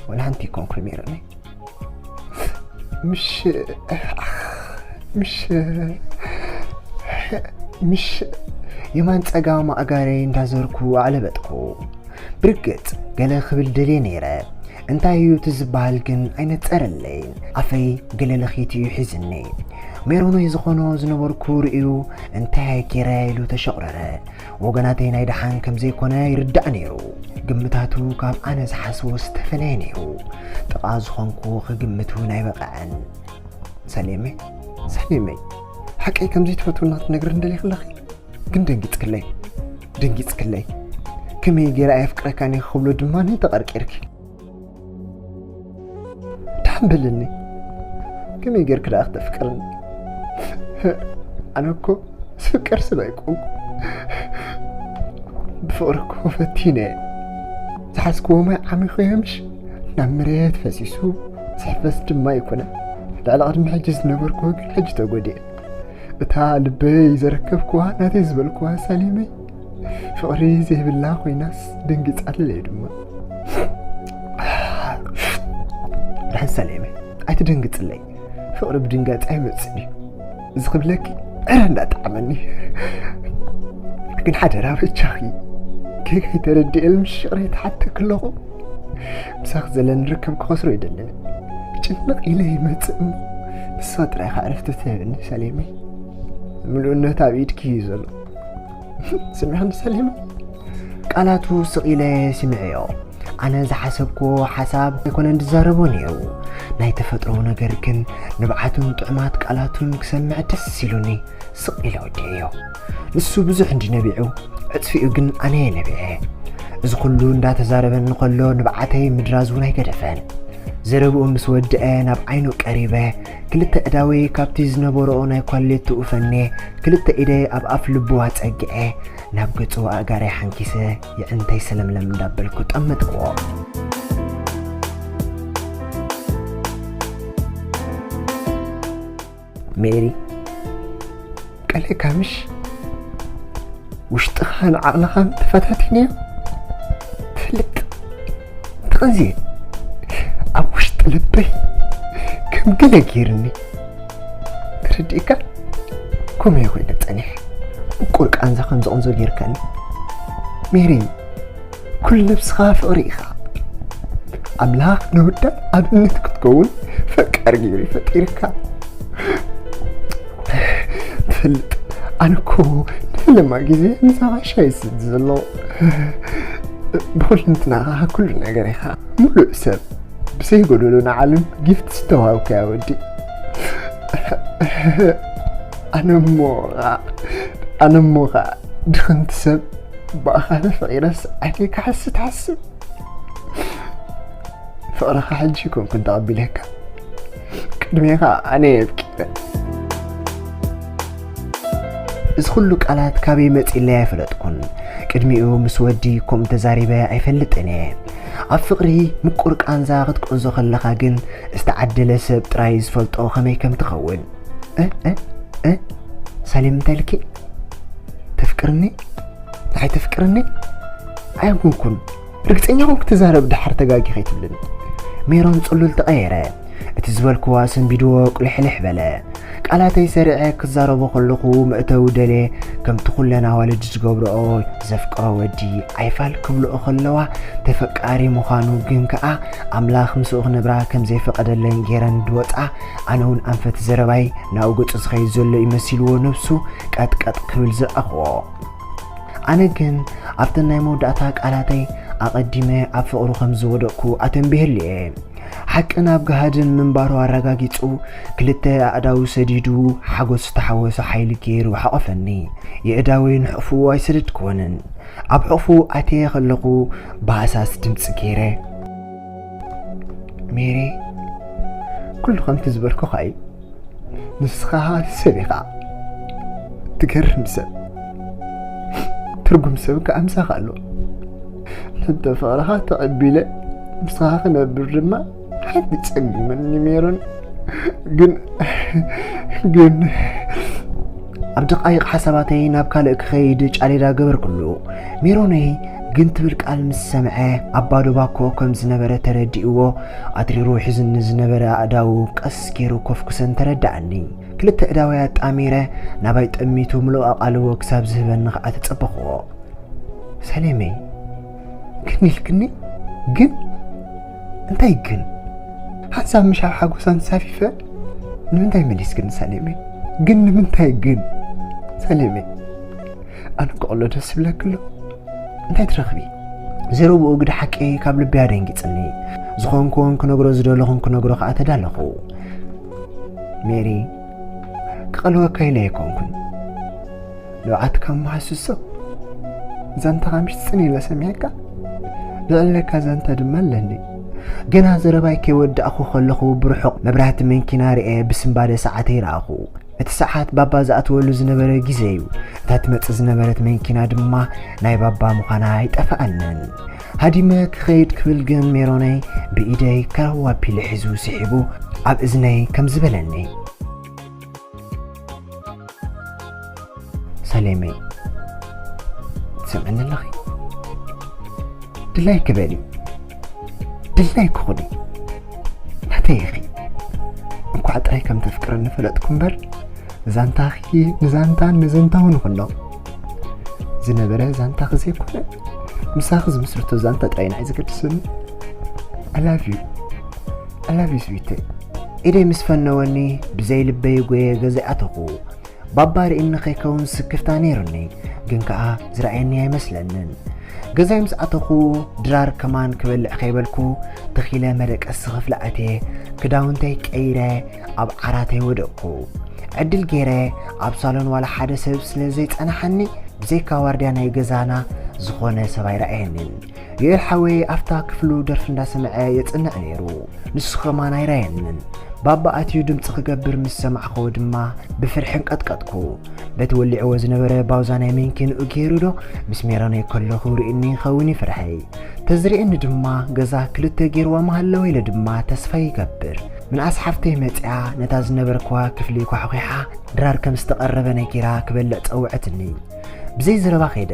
ወላ ሓንቲ ኣይኮንኩን ሜሮነይ። ምሽ፣ ምሽ፣ ምሽ የማን ጸጋም ኣእጋረይ እንዳዘርኩ ኣዕለበጥኩ። ብርግጽ ገለ ክብል ደልየ ነይረ። እንታይ እዩ እቲ ዝበሃል ግን ኣይነጸረለይን። ኣፈይ ገለ ለኺት እዩ ሒዝኒ። ሜሮኖይ ዝኾኖ ዝነበርኩ ርእዩ፣ እንታይ ገይረ ኢሉ ተሸቑረረ። ወገናተይ ናይ ደሓን ከም ዘይኮነ ይርዳእ ነይሩ። ግምታቱ ካብ ኣነ ዝሓስቦ ዝተፈለየ ነይሩ። ጥቓ ዝኾንኩ ክግምት እውን ኣይበቕዐን። ሰሌመይ፣ ሰሌመይ፣ ሓቀይ ከም ዘይትፈትውና ክትነግርኒ ደሊኺ ኣለኺ? ግን ደንጊጽክለይ፣ ደንጊጽክለይ። ከመይ ገይረ ኣየፍቅረካን እየ ክብሎ ድማ ተቐርቂርኪ። ደሓን በልኒ፣ ከመይ ጌርክ ደኣ ክተፍቅርኒ? ኣነ እኮ ዝፍቀር ሰብ ኣይኮንኩ። ብፍቕሪ እኮ ፈቲነ እየ። ዝሓዝክዎ ማይ ዓሚኹ እየ ምሽ ናብ መሬት ፈሲሱ፣ ዝሕፈስ ድማ ኣይኮነን። ልዕሊ ቅድሚ ሕጂ ዝነበርኩ ግን ሕጂ ተጎዲኤ። እታ ልበይ ዘረከብክዋ ናተይ ዝበልክዋ ሳሌመይ ፍቕሪ ዘይብላ ኮይናስ ደንጊጻለይ ድማ። ደሓን ሳሌመይ ኣይትደንግጽለይ፣ ፍቕሪ ብድንጋጸ ኣይመጽእን እዩ። እዚ ክብለኪ ዕረ እንዳጠዓመኒ። ግን ሓደራ በጃኺ ጌጋ ኣይተረድኤል፣ ምስ ሽቕረይ ትሓተኪ ኣለኹ። ምሳኺ ዘለኒ ርክብ ክኸስሮ ኣይደልን። ጭንቕ ኢለ ይመጽእ እሞ ንሳ ጥራይ ኢኻ ዕረፍቲ ትህብኒ ሳሌመይ። ምሉእነት ኣብ ኢድኪ እዩ ዘሎ። ስምዕኽኒ ሳሌመይ? ቃላቱ ስቕ ኢለ ስምዐዮ። ኣነ ዝሓሰብክዎ ሓሳብ ኣይኮነን ዝዛረቦ ነይሩ። ናይ ተፈጥሮ ነገር ግን ንብዓቱን ጥዑማት ቃላቱን ክሰምዕ ደስ ኢሉኒ ስቕ ኢለ ወዲኤዮ። ንሱ ብዙሕ እንዲ ነቢዑ፣ ዕጽፊኡ ግን ኣነ እየ ነቢዐ። እዚ ኩሉ እንዳተዛረበኒ ከሎ ንብዓተይ ምድራዝ እውን ኣይገደፈን። ዘረብኡ ምስ ወድአ ናብ ዓይኑ ቀሪበ፣ ክልተ እዳወይ ካብቲ ዝነበረኦ ናይ ኳሌትኡ ፈንየ፣ ክልተ ኢደይ ኣብ ኣፍ ልቡ ኣጸጊዐ፣ ናብ ገጹ ኣእጋረይ ሓንኪሰ፣ የዕንተይ ሰለምለም እንዳበልኩ ጠመጥክዎ። ሜሪ፣ ቀሌካ ምሽ ውሽጥኻን ዓቕልኻን ተፈታቲንዮ ትፈልጥ? ተቐንዝየ ኣብ ውሽጢ ልበይ ከም ገለ ገይርኒ ተረዲእካ፣ ከምኡ ኮይነ ጸኒሐ ምቁር ቃንዛ ከም ዝቕንዞ ገይርካኒ። ሜሪ፣ ኩሉ ነብስኻ ፍቕሪ ኢኻ። ኣምላኽ ንውዳት ኣብነት ክትከውን ፈቃር ገይሩ ፈጢርካ። ትፈልጥ፣ ኣነ እኮ ንፈለማ ግዜ ምሳኻ ሻይ ዝስቲ ዘሎ። ብኹልንትናኻ ኩሉ ነገር ኢኻ። ሙሉእ ሰብ፣ ብዘይ ጎደሎ ንዓለም ጊፍት ዝተዋሃብካያ ወዲ። ኣነ እሞ ኸዓ፣ ኣነ እሞ ኸዓ ድኽምቲ ሰብ ብኣኻ ተፈቒረስ ዓይነይ ክሓስት ሓስብ። ፍቕርኻ ሕጂ ኣይኮንኩን ተቐቢለካ፣ ቅድሜኻ ኣነ እየ ኣብቂዐ። እዚ ኩሉ ቃላት ካበይ መጺለይ ኣይፈለጥኩን። ቅድሚኡ ምስ ወዲ ከምኡ ተዛሪበ ኣይፈልጥን እየ። ኣብ ፍቕሪ ምቁር ቃንዛ ክትቅንዞ ከለኻ ግን ዝተዓደለ ሰብ ጥራይ ዝፈልጦ ከመይ ከም ትኸውን። እ፣ እ፣ እ፣ ሳሌም እንታይ ኢልኪ? ተፍቅርኒ? ንዓይ ተፍቅርኒ? ኣይኮንኩን። ርግጸኛ ኮንክ ትዛረብ ደሓር ተጋጊ ከይትብልኒ። ሜሮን ጽሉል ተቐየረ። እቲ ዝበልክዋ ሰንቢድዎ ቁልሕልሕ በለ። ቃላተይ ሰሪዐ ክዛረቦ ከለኹ መእተዊ ደልየ፣ ከምቲ ኩለን ኣዋልድ ዝገብርኦ ዘፍቅሮ ወዲ ኣይፋል ክብልኦ ከለዋ፣ ተፈቃሪ ምዃኑ ግን ከኣ ኣምላኽ ምስኡ ክነብራ ከም ዘይፈቐደለን ገይረን ድወጻ፣ ኣነ እውን ኣንፈት ዘረባይ ናብኡ ገጹ ዝኸይድ ዘሎ እዩ መሲልዎ ነብሱ ቀጥቀጥ ክብል ዝረኣኽዎ። ኣነ ግን ኣብተን ናይ መወዳእታ ቃላተይ ኣቐዲመ ኣብ ፍቕሩ ከም ዝወደቕኩ ኣተንቢህሉ እየ። ሓቂ ናብ ገሃድን ምንባሩ ኣረጋጊጹ፣ ክልተ ኣእዳዉ ሰዲዱ፣ ሓጎስ ዝተሓወሶ ሓይሊ ገይሩ ሓቖፈኒ። የእዳወይ ንሕቕፍኡ ኣይሰደድክዎንን። ኣብ ሕቕፍኡ ኣትየ ከለኹ ብሃሳስ ድምጺ ገይረ፣ ሜሬ፣ ኩሉ ከምቲ ዝበልኩኻ እዩ። ንስኻ ሰብ ኢኻ። ትገርም ሰብ። ትርጉም ሰብ ከኣ ምሳኻ ኣሎ። ሕቶ ፍቕርኻ ተቐቢለ ምሳኻ ክነብር ድማ ሓንቲ ጸጊመኒ ሜሮን። ግን፣ ግን ኣብ ደቓይቕ ሓሳባተይ ናብ ካልእ ክኸይድ ጫሌዳ ገበርኩሉ። ሜሮነይ ግን ትብል ቃል ምስ ሰምዐ ኣብ ባዶ ባኮ ከም ዝነበረ ተረዲእዎ፣ ኣትሪሩ ሒዙኒ ዝነበረ ኣእዳዉ ቀስ ገይሩ ኮፍኩሰን ተረድኣኒ። ክልተ እዳወይ ኣጣሚረ ናባይ ጠሚቱ ምሉእ ኣቓልቦ ክሳብ ዝህበኒ ኸዓ ተጸበኽዎ። ሰሌመይ፣ ግን ኢልክኒ? ግን እንታይ ግን ሓንሳብ ምሽ ኣብ ሓጎሳ ንሳፊፈ ንምንታይ መሊስክኒ ሰሌመይ? ግን ንምንታይ ግን ሰሌመይ? ኣነ ከቕሎ ደስ ይብለክሎ እንታይ ትረኽቢ? ዘረብኡ ግዲ ሓቂ ካብ ልቢ ኣደንጊጽኒ። ዝኾንኩዎን ክነግሮ ዝደለኹን ክነግሮ ከኣ ተዳለኹ። ሜሪ፣ ክቐልወካ ኢለ ኣይኮንኩን። ንብዓትካ እሞ ሃስሶ። ዛንታኻ ምሽ ጽን ኢለ ሰሚዐካ። ልዕለካ ዛንታ ድማ ኣለኒ። ገና ዘረባይ ከይወዳእኹ ከለኹ ብርሑቕ መብራህቲ መንኪና ርኤ ብስንባደ ሰዓተይ ረኣኹ። እቲ ሰዓት ባባ ዝኣትወሉ ዝነበረ ግዜ እዩ። እታ ትመጽእ ዝነበረት መንኪና ድማ ናይ ባባ ምዃና ኣይጠፍኣንን። ሃዲመ ክኸይድ ክብል ግን ሜሮነይ ብኢደይ ከረው ኣቢሉ ሒዙ ስሒቡ ኣብ እዝነይ ከምዚ በለኒ። ሰሌመይ፣ ትሰምዕኒ ኣለኺ? ድላይኪ በሊ፣ ድላይኪ ኩኒ። ናተይ ኢኺ። እንኳዕ ጥራይ ከም ተፍቅረኒ ፈለጥኩ እምበር፣ ዛንታኺ ንዛንታን ንዘንታውን ይኹኖ። ዝነበረ ዛንታኺ ዘይኮነ፣ ምሳኺ ዝምስርቶ ዛንታ ጥራይ ንዓይ ዘገድሰኒ። I love you. I love you ስዊተይ። ኢደይ ምስ ፈነወኒ፣ ብዘይ ልበይ ጎየ ገዛይ ኣተኹ። ባባ ርእኒ ከይከውን ስክፍታ ነይሩኒ፣ ግን ከኣ ዝረኣየኒ ኣይመስለንን። ገዛይ ምስ ኣተኹ፣ ድራር ከማን ክበልዕ ከይበልኩ፣ ተኺለ መደቀሲ ክፍሊ ኣትየ፣ ክዳውንተይ ቀይረ፣ ኣብ ዓራተይ ወደቕኩ። ዕድል ገይረ፣ ኣብ ሳሎን ዋላ ሓደ ሰብ ስለ ዘይጸናሓኒ፣ ብዘይካ ዋርድያ ናይ ገዛና ዝኾነ ሰብ ኣይረኣየንን። ዮኤል ሓወይ ኣብታ ክፍሉ ደርፊ እንዳሰምዐ የጽንዕ ነይሩ። ንሱ ኸማን ኣይረኣየንን። ባባ ኣትዩ ድምጺ ክገብር ምስ ሰማዕክዎ ድማ ብፍርሒ እንቀጥቀጥኩ። በቲ ወሊዕዎ ዝነበረ ባውዛ ናይ መንኪንኡ ገይሩ ዶ ምስ ሜሮነይ ከለኹ ርእኒ ይኸውን እዩ ፍርሐይ። ተዝርእየኒ ድማ ገዛ ክልተ ገይርዋ ምሃለወ ኢለ ድማ ተስፋ ይገብር። ምንኣስ ሓፍተይ መጺኣ ነታ ዝነበርክዋ ክፍሊ ኳሕኲሓ ድራር ከም ዝተቐረበ ነጊራ ክበልዕ ጸውዐትኒ። ብዘይ ዘረባ ከይደ።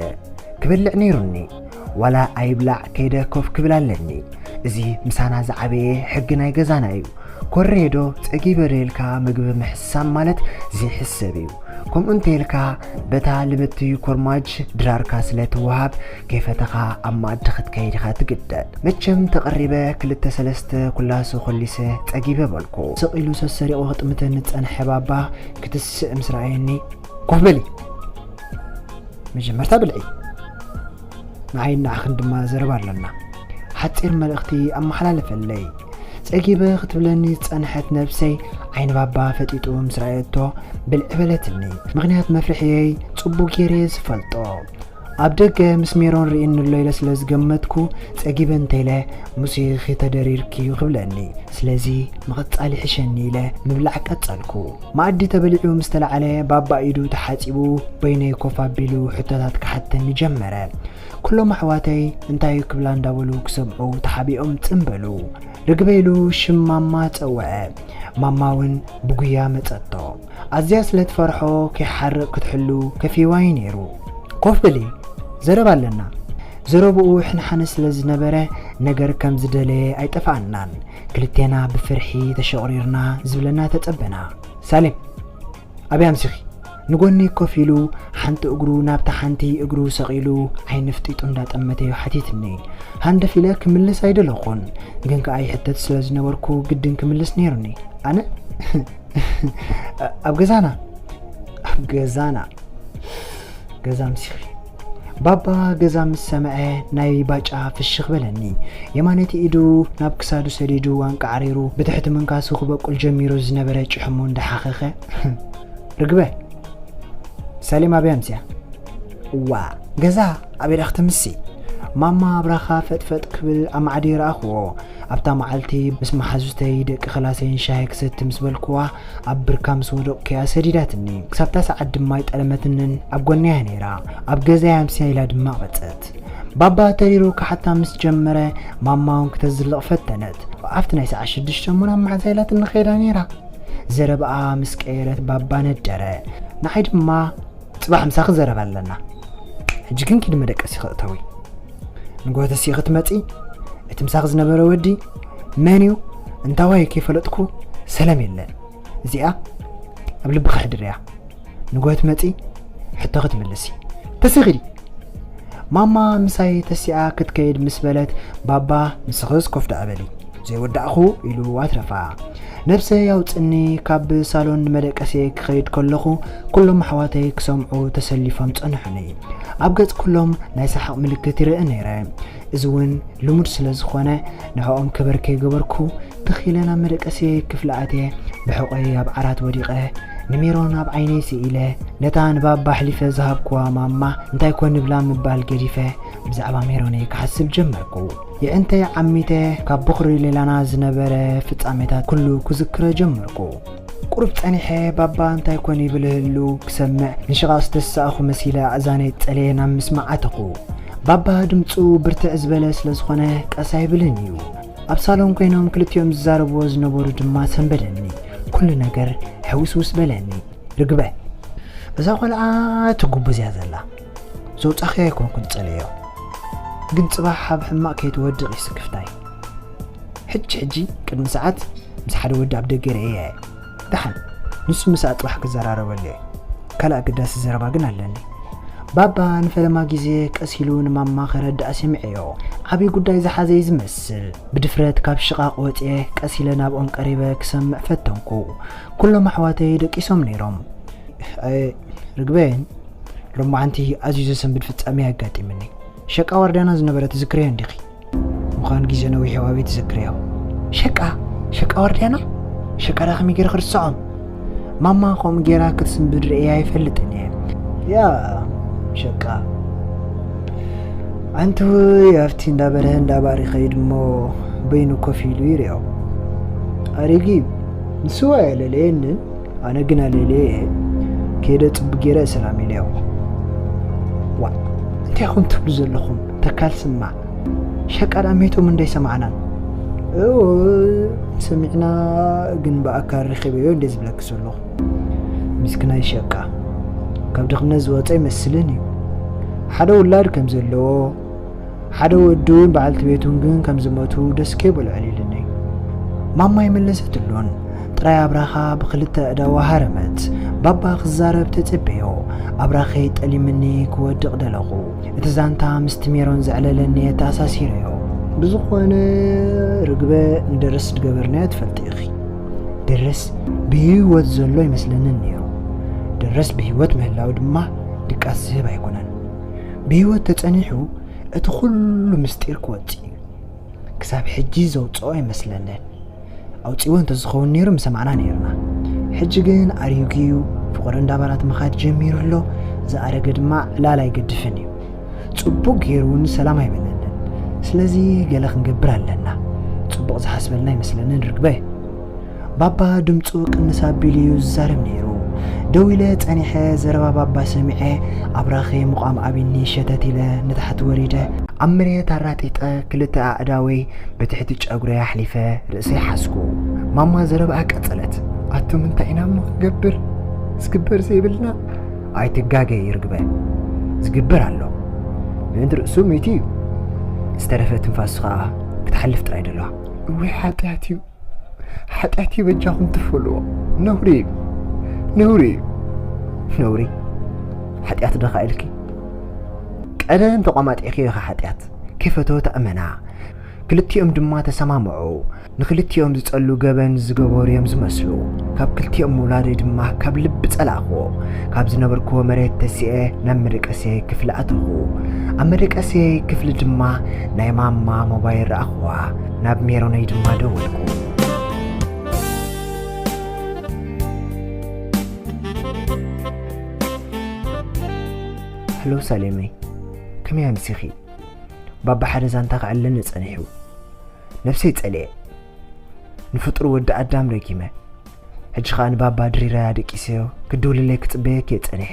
ክበልዕ ነይሩኒ። ዋላ ኣይብላዕ ከይደ ኮፍ ክብል ኣለኒ። እዚ ምሳና ዝዓበየ ሕጊ ናይ ገዛና እዩ። ኮሬ ዶ ጸጊበ ዶ ኢልካ ምግቢ ምሕሳም ማለት ዘይሕሰብ እዩ። ከምኡ እንተ ኢልካ በታ ልብቲ ኮርማጅ ድራርካ ስለ ትወሃብ ከይፈተኻ ኣብ መኣዲ ክትከይድ ኢኻ ትግደድ። መቸም ተቐሪበ ክልተ ሰለስተ ኩላሱ ኮሊሰ ጸጊበ በልኩ። ስቕ ኢሉ ሰሰሪቑ ክጥምተኒ ዝጸንሐ ባባ ክትስእ ምስ ረኣየኒ ኮፍ በሊ። መጀመርታ ብልዒ። ንዓይን ንዓኽን ድማ ዘረባ ኣለና። ሓጺር መልእኽቲ ኣመሓላለፈለይ። ጸጊበ ክትብለኒ ዝጸንሐት ነብሰይ ዓይኒ ባባ ፈጢጡ ምስ ረኣየቶ ብልዒ በለትኒ። ምኽንያት መፍርሕየይ ጽቡቕ ገይረ እየ ዝፈልጦ። ኣብ ደገ ምስ ሜሮን ርእየኒ ኣሎ ኢለ ስለ ዝገመትኩ ጸጊበ እንተ ኢለ ሙሴኺ ተደሪርኪ እዩ ክብለኒ። ስለዚ ምቕጻል ይሕሸኒ ኢለ ምብላዕ ቀጸልኩ። መኣዲ ተበሊዑ ምስ ተላዕለ ባባ ኢዱ ተሓጺቡ በይነይ ኮፍ ኣቢሉ ሕቶታት ክሓተኒ ጀመረ። ኩሎም ኣሕዋተይ እንታይ ክብላ እንዳበሉ ክሰምዑ ተሓቢኦም ጽን በሉ። ርግበ ኢሉ ሽም ማማ ጸውዐ። ማማ እውን ብጉያ መጸቶ። ኣዝያ ስለ ትፈርሖ ከይሓርቕ ክትሕሉ ከፊዋ እዩ ነይሩ። ኮፍ በሊ፣ ዘረባ ኣለና። ዘረብኡ ሕንሓነ ስለ ዝነበረ ነገር ከም ዝደለየ ኣይጠፍኣናን። ክልቴና ብፍርሒ ተሸቑሪርና ዝብለና ተጸበና። ሳሌም፣ ኣበይ ኣምሲኺ? ንጎኒ ኮፍ ኢሉ ሓንቲ እግሩ ናብታ ሓንቲ እግሩ ሰቒሉ ዓይኒ ፍጢጡ እንዳጠመተ እዩ ሓቲትኒ። ሃንደፍ ኢለ ክምልስ ኣይደለኹን፣ ግን ከኣ ይሕተት ስለ ዝነበርኩ ግድን ክምልስ ነይሩኒ። ኣነ? ኣብ ገዛና? ኣብ ገዛና። ገዛ ኣምሲኺ። ባባ ገዛ ምስ ሰምዐ ናይ ባጫ ፍሽኽ በለኒ። የማነይቲ ኢዱ ናብ ክሳዱ ሰዲዱ ኣንቃዕሪሩ ብትሕቲ ምንካሱ ክበቁል ጀሚሩ ዝነበረ ጭሕሙ እንዳሓኸኸ፣ ርግበ፣ ሳሌም ኣበይ ኣምስያ? እዋ፣ ገዛ ኣበይ ደኣ ክትምሲ? ማማ ኣብራኻ ፈጥፈጥ ክብል ኣማዕድየ ረኣኽዎ። ኣብታ መዓልቲ ምስ መሓዙተይ ደቂ ክላሰይን ሻሂ ክሰቲ ምስ በልክዋ ኣብ ብርካ ምስ ወደቕኩ እያ ሰዲዳትኒ። ክሳብታ ሰዓት ድማ ኣይጠለመትንን ኣብ ጎነይ እያ ነይራ። ኣብ ገዛይ ኣምስያ ኢላ ድማ ቀጸት። ባባ ተሪሩ ክሓታ ምስ ጀመረ ማማ እውን ክተዝልቕ ፈተነት። ኣብቲ ናይ ሰዓት ሽዱሽተ እሞ ናብ መሓዛ ኢላትኒ ከይዳ ነይራ። ዘረባኣ ምስ ቀየረት ባባ ነደረ። ንዓይ ድማ ጽባሕ ምሳኺ ዘረባ ኣለና። ሕጂ ግን ኪዲ መደቀሲ ክእተዊ። ንግሆ ተሲኺ ክትመጺ እቲ ምሳኺ ዝነበረ ወዲ መን እዩ? እንታዋይ ከይፈለጥኩ ሰላም የለ። እዚኣ ኣብ ልብኺ ሕድርያ። ንግሆ ትመጺ ሕቶ ክትምልሲ። ተሲኺ ዲ? ማማ ምሳይ ተሲኣ ክትከይድ ምስ በለት ባባ ንስኽስ ኮፍ ደኣ በሊ። ዘይወዳእኹ ኢሉ ኣትረፋ። ነብሰ ያውፅኒ ካብ ሳሎን ንመደቀሴ ክኸይድ ከለኹ ኩሎም ኣሕዋተይ ክሰምዑ ተሰሊፎም ጸንሑኒ። ኣብ ገጽ ኩሎም ናይ ሰሓቕ ምልክት ይርኢ ነይረ። እዚ እውን ልሙድ ስለ ዝኾነ ንዕኦም ክብር ከይገበርኩ ትኽ ኢለ ናብ መደቀሴ ክፍሊ ኣትየ ብሕቖይ ኣብ ዓራት ወዲቐ ንሜሮን ኣብ ዓይነይ ስኢለ ነታ ንባባ ኣሕሊፈ ዝሃብኩዋ ማማ እንታይ ኮን ንብላ ምባል ገዲፈ ብዛዕባ ሜሮነይ ክሓስብ ጀመርኩ። የዕንተይ ዓሚተ ካብ ቦኽሪ ሌላና ዝነበረ ፍጻሜታት ኩሉ ክዝክረ ጀመርኩ። ቁሩብ ጸኒሐ ባባ እንታይ ኮን ይብል ህሉ ክሰምዕ ንሽቓቕ ዝተሳእኹ መሲለ ኣእዛነይ ጸልየ ናብ ምስማዕ ኣተኹ። ባባ ድምጹ ብርትዕ ዝበለ ስለ ዝኾነ ቀስ ኣይብልን እዩ። ኣብ ሳሎን ኮይኖም ክልቲኦም ዝዛረብዎ ዝነበሩ ድማ ሰንበደኒ። ኩሉ ነገር ሕውስውስ በለኒ። ርግበ፣ እዛ ቆልዓ ትጉብዝ እያ ዘላ። ዘውጻኺ ኣይኮንኩን ጸለዮ። ግን ጽባሕ ኣብ ሕማቕ ከይትወድቕ እዩ ስክፍታይ። ሕጂ ሕጂ ቅድሚ ሰዓት ምስ ሓደ ወዲ ኣብ ደገ ርእየ እየ። ደሓን ንሱ ምስ ኣጽባሕ ክዘራረበሉ እየ። ካልእ ኣገዳሲ ዘረባ ግን ኣለኒ። ባባ ንፈለማ ግዜ ቀስ ኢሉ ንማማ ከረድኣ ሰሚዐዮ። ዓብዪ ጉዳይ ዝሓዘ እዩ ዝመስል። ብድፍረት ካብ ሽቓቕ ወጽየ ቀስ ኢለ ናብኦም ቀሪበ ክሰምዕ ፈተንኩ። ኩሎም ኣሕዋተይ ደቂሶም ነይሮም። ኣይ፣ ርግበ፣ ሎማዓንቲ ኣዝዩ ዘሰንብድ ፍጻሜ ኣጋጢምኒ። ሸቃ ዋርድያና ዝነበረ ትዝክርዮ እንዲኺ? ምዃኑ ግዜ ነዊሕ ኣበይ ትዝክርዮ? ሸቃ? ሸቃ ዋርድያና? ሸቃ ዳ ከመይ ገይረ ክርስዖም? ማማ ከምኡ ገይራ ክትስንብድ ርእየ ኣይፈልጥን እየ። ያ፣ ሸቃ። ኣንቲ ወይ ኣብቲ እንዳ በርሀ እንዳ ባር ይኸይድ እሞ በይኑ ኮፍ ኢሉ ይርእዮ። ኣሪጊ፣ ንሱ ኣየለለየንን፣ ኣነ ግን ኣለለየ እየ። ከይደ ጽቡቕ ገይረ ሰላም ኢለዮ። ዋ፣ እንታይ ኢኹም ትብሉ ዘለኹም? ተካል ስማዕ። ሸቃ ዳ ሜቶም እንዶ ኣይሰማዕናን። እወ፣ ሰሚዕና ግን ብኣካል ረኺበዮ እንደ ዝብለኪ ዘለኹ። ምስክናይ ሸቃ። ካብ ድኽነት ዝወጸ ይመስልን እዩ። ሓደ ውላድ ከም ዘለዎ፣ ሓደ ወዱን በዓልቲ ቤቱን ግን ከም ዝሞቱ ደስ ከይበሎ ኣዕሊሉኒ። ማማ ኣይመለሰትሉን። ጥራይ ኣብራኻ ብኽልተ ኣእዳዋ ሃረመት። ባባ ክዛረብ ተጸበዮ። ኣብራኸይ ጠሊምኒ ክወድቕ ደለኹ። እቲ ዛንታ ምስቲ ሜሮን ዘዕለለኒ ኣተኣሳሲረዮ። ብዝኾነ ርግበ ንደረስ ዝገበርናዮ ትፈልጢ ኢኺ። ደረስ ብህይወት ዘሎ ኣይመስለንን ነይሩ። ደረስ ብህይወት ምህላው ድማ ድቃስ ዝህብ ኣይኮነን። ብህይወት ተጸኒሑ እቲ ኩሉ ምስጢር ክወጽእ እዩ። ክሳብ ሕጂ ዘውጽኦ ኣይመስለንን። ኣውጺዎ እንተዝኸውን ነይሩ ምሰማዕና ነይርና። ሕጂ ግን ኣሪጉ እዩ፣ ፍቑር እንዳበላት ምኻድ ጀሚሩ ኣሎ። ዝኣረገ ድማ ዕላል ኣይገድፍን እዩ። ጽቡቕ ገይሩ እውን ሰላም ኣይበለንን። ስለዚ ገለ ክንገብር ኣለና። ጽቡቕ ዝሓስበልና ኣይመስለንን ርግበ። ባባ ድምጹ ቅንስ ኣቢሉ እዩ ዝዛረብ ነይሩ። ደው ኢለ ጸኒሐ ዘረባ ባባ ሰሚዐ ኣብራኸይ ምቋም ኣቢኒ ሸተት ኢለ ንታሕቲ ወሪደ ኣብ መሬት ኣራጢጠ ክልተ ኣእዳወይ ብትሕቲ ጨጉረይ ኣሕሊፈ ርእሰይ ሓዝኩ። ማማ ዘረባኣ ቀጸለት። ኣቱም እንታይ ኢና እሞ ክንገብር? ዝግበር ዘይብልና? ኣይትጋገ ይርግበ። ዝግበር ኣሎ። ምእንቲ ርእሱ ምይቲ እዩ። ዝተረፈ ትንፋሱ ኸኣ ክትሓልፍ ጥራይ ደለዋ። እወይ ሓጢኣት እዩ። ሓጢኣት እዩ በጃኹም ትፈልዎ። ነውሪ እዩ። ነውሪ እዩ። ነውሪ? ሓጢኣት ደኻ ኢልኪ? ቀደም ተቋማጢዕክዮ ኢኻ ሓጢኣት። ከይፈተወት ኣመና። ክልቲኦም ድማ ተሰማምዑ። ንክልቲኦም ዝጸሉ ገበን ዝገበሩ እዮም ዝመስሉ። ካብ ክልቲኦም ምውላደይ ድማ ካብ ልቢ ጸላእክዎ። ካብ ዝነበርክዎ መሬት ተሲኤ ናብ መደቀስየይ ክፍሊ ኣተኹ። ኣብ መደቀስየይ ክፍሊ ድማ ናይ ማማ ሞባይል ረኣኽዋ። ናብ ሜሮነይ ድማ ደወልኩ። ሄሎ ሳሌመይ፣ ከመይ ኣምሲኺ? ባባ ሓደ ዛንታ ከዕልለኒ ጸኒሑ። ነብሰይ ጸሊኤ። ንፍጡር ወዲ ኣዳም ረጊመ። ሕጂ ኸኣ ንባባ ድሪረያ ደቂሰዮ፣ ክድውልለይ ክጽበየኪ እየ ጸኒሐ።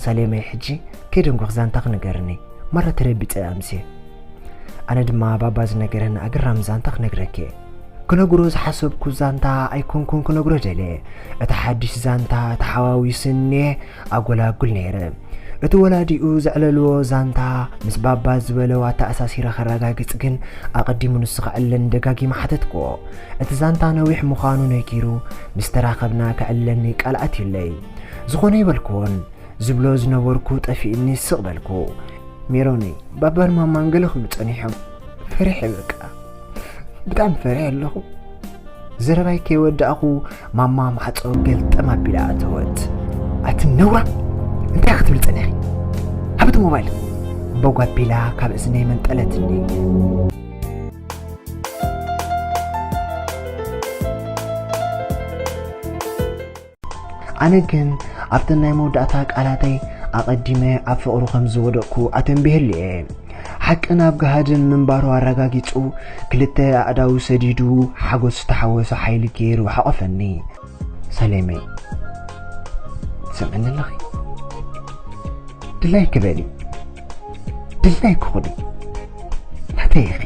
ሳሌመይ፣ ሕጂ ከይደንጎኽ ዛንታ ክነገርኒ። ማራ ተረቢጸ ኣምስየ። ኣነ ድማ ባባ ዝነገረኒ ኣገራሚ ዛንታ ክነግረኪ እየ። ክነግሮ ዝሓሰብኩ ዛንታ ኣይኮንኩን ክነግሮ ደልየ። እቲ ሓድሽ ዛንታ ተሓዋዊሱኒ ኣጎላጉል ነይረ። እቲ ወላዲኡ ዘዕለልዎ ዛንታ ምስ ባባ ዝበለዋ ኣተኣሳሲረ ከረጋግጽ ግን ኣቐዲሙ ንሱ ከዕልለኒ ደጋጊመ ሓተትክዎ። እቲ ዛንታ ነዊሕ ምዃኑ ነጊሩ ምስ ተራኸብና ከዕልለኒ ቃል ኣትዩለይ። ዝኾነ ኣይበልክዎን። ዝብሎ ዝነበርኩ ጠፊእኒ ስቕ በልኩ። ሜሮነይ፣ ባባን ማማን ገለ ክብሉ ጸኒሖም። ፈሪሐ በቃ። ብጣዕሚ ፈሪሐ ኣለኹ። ዘረባይ ከይወዳእኹ ማማ ማዕጾ ገልጠም ኣቢላ ኣተወት። ኣቲ ነውራ፣ እንታይ ክትብል ጸኒሕኪ? ሃብቲ ሞባይል፣ በጓ ኣቢላ ካብ እዝነይ መንጠለትኒ። ኣነ ግን ኣብተን ናይ መወዳእታ ቃላተይ ኣቐዲመ ኣብ ፍቕሩ ከም ዝወደቕኩ ኣተንቢህሉ እየ። ሓቂ ናብ ገሃድን ምንባሩ ኣረጋጊጹ፣ ክልተ ኣእዳዉ ሰዲዱ፣ ሓጎስ ዝተሓወሶ ሓይሊ ገይሩ ሓቖፈኒ። ሰሌመይ፣ ትሰምዕኒ ኣለኺ? ድላይኪ በሊ፣ ድላይኪ ኩኒ። ናተይ ኢኺ።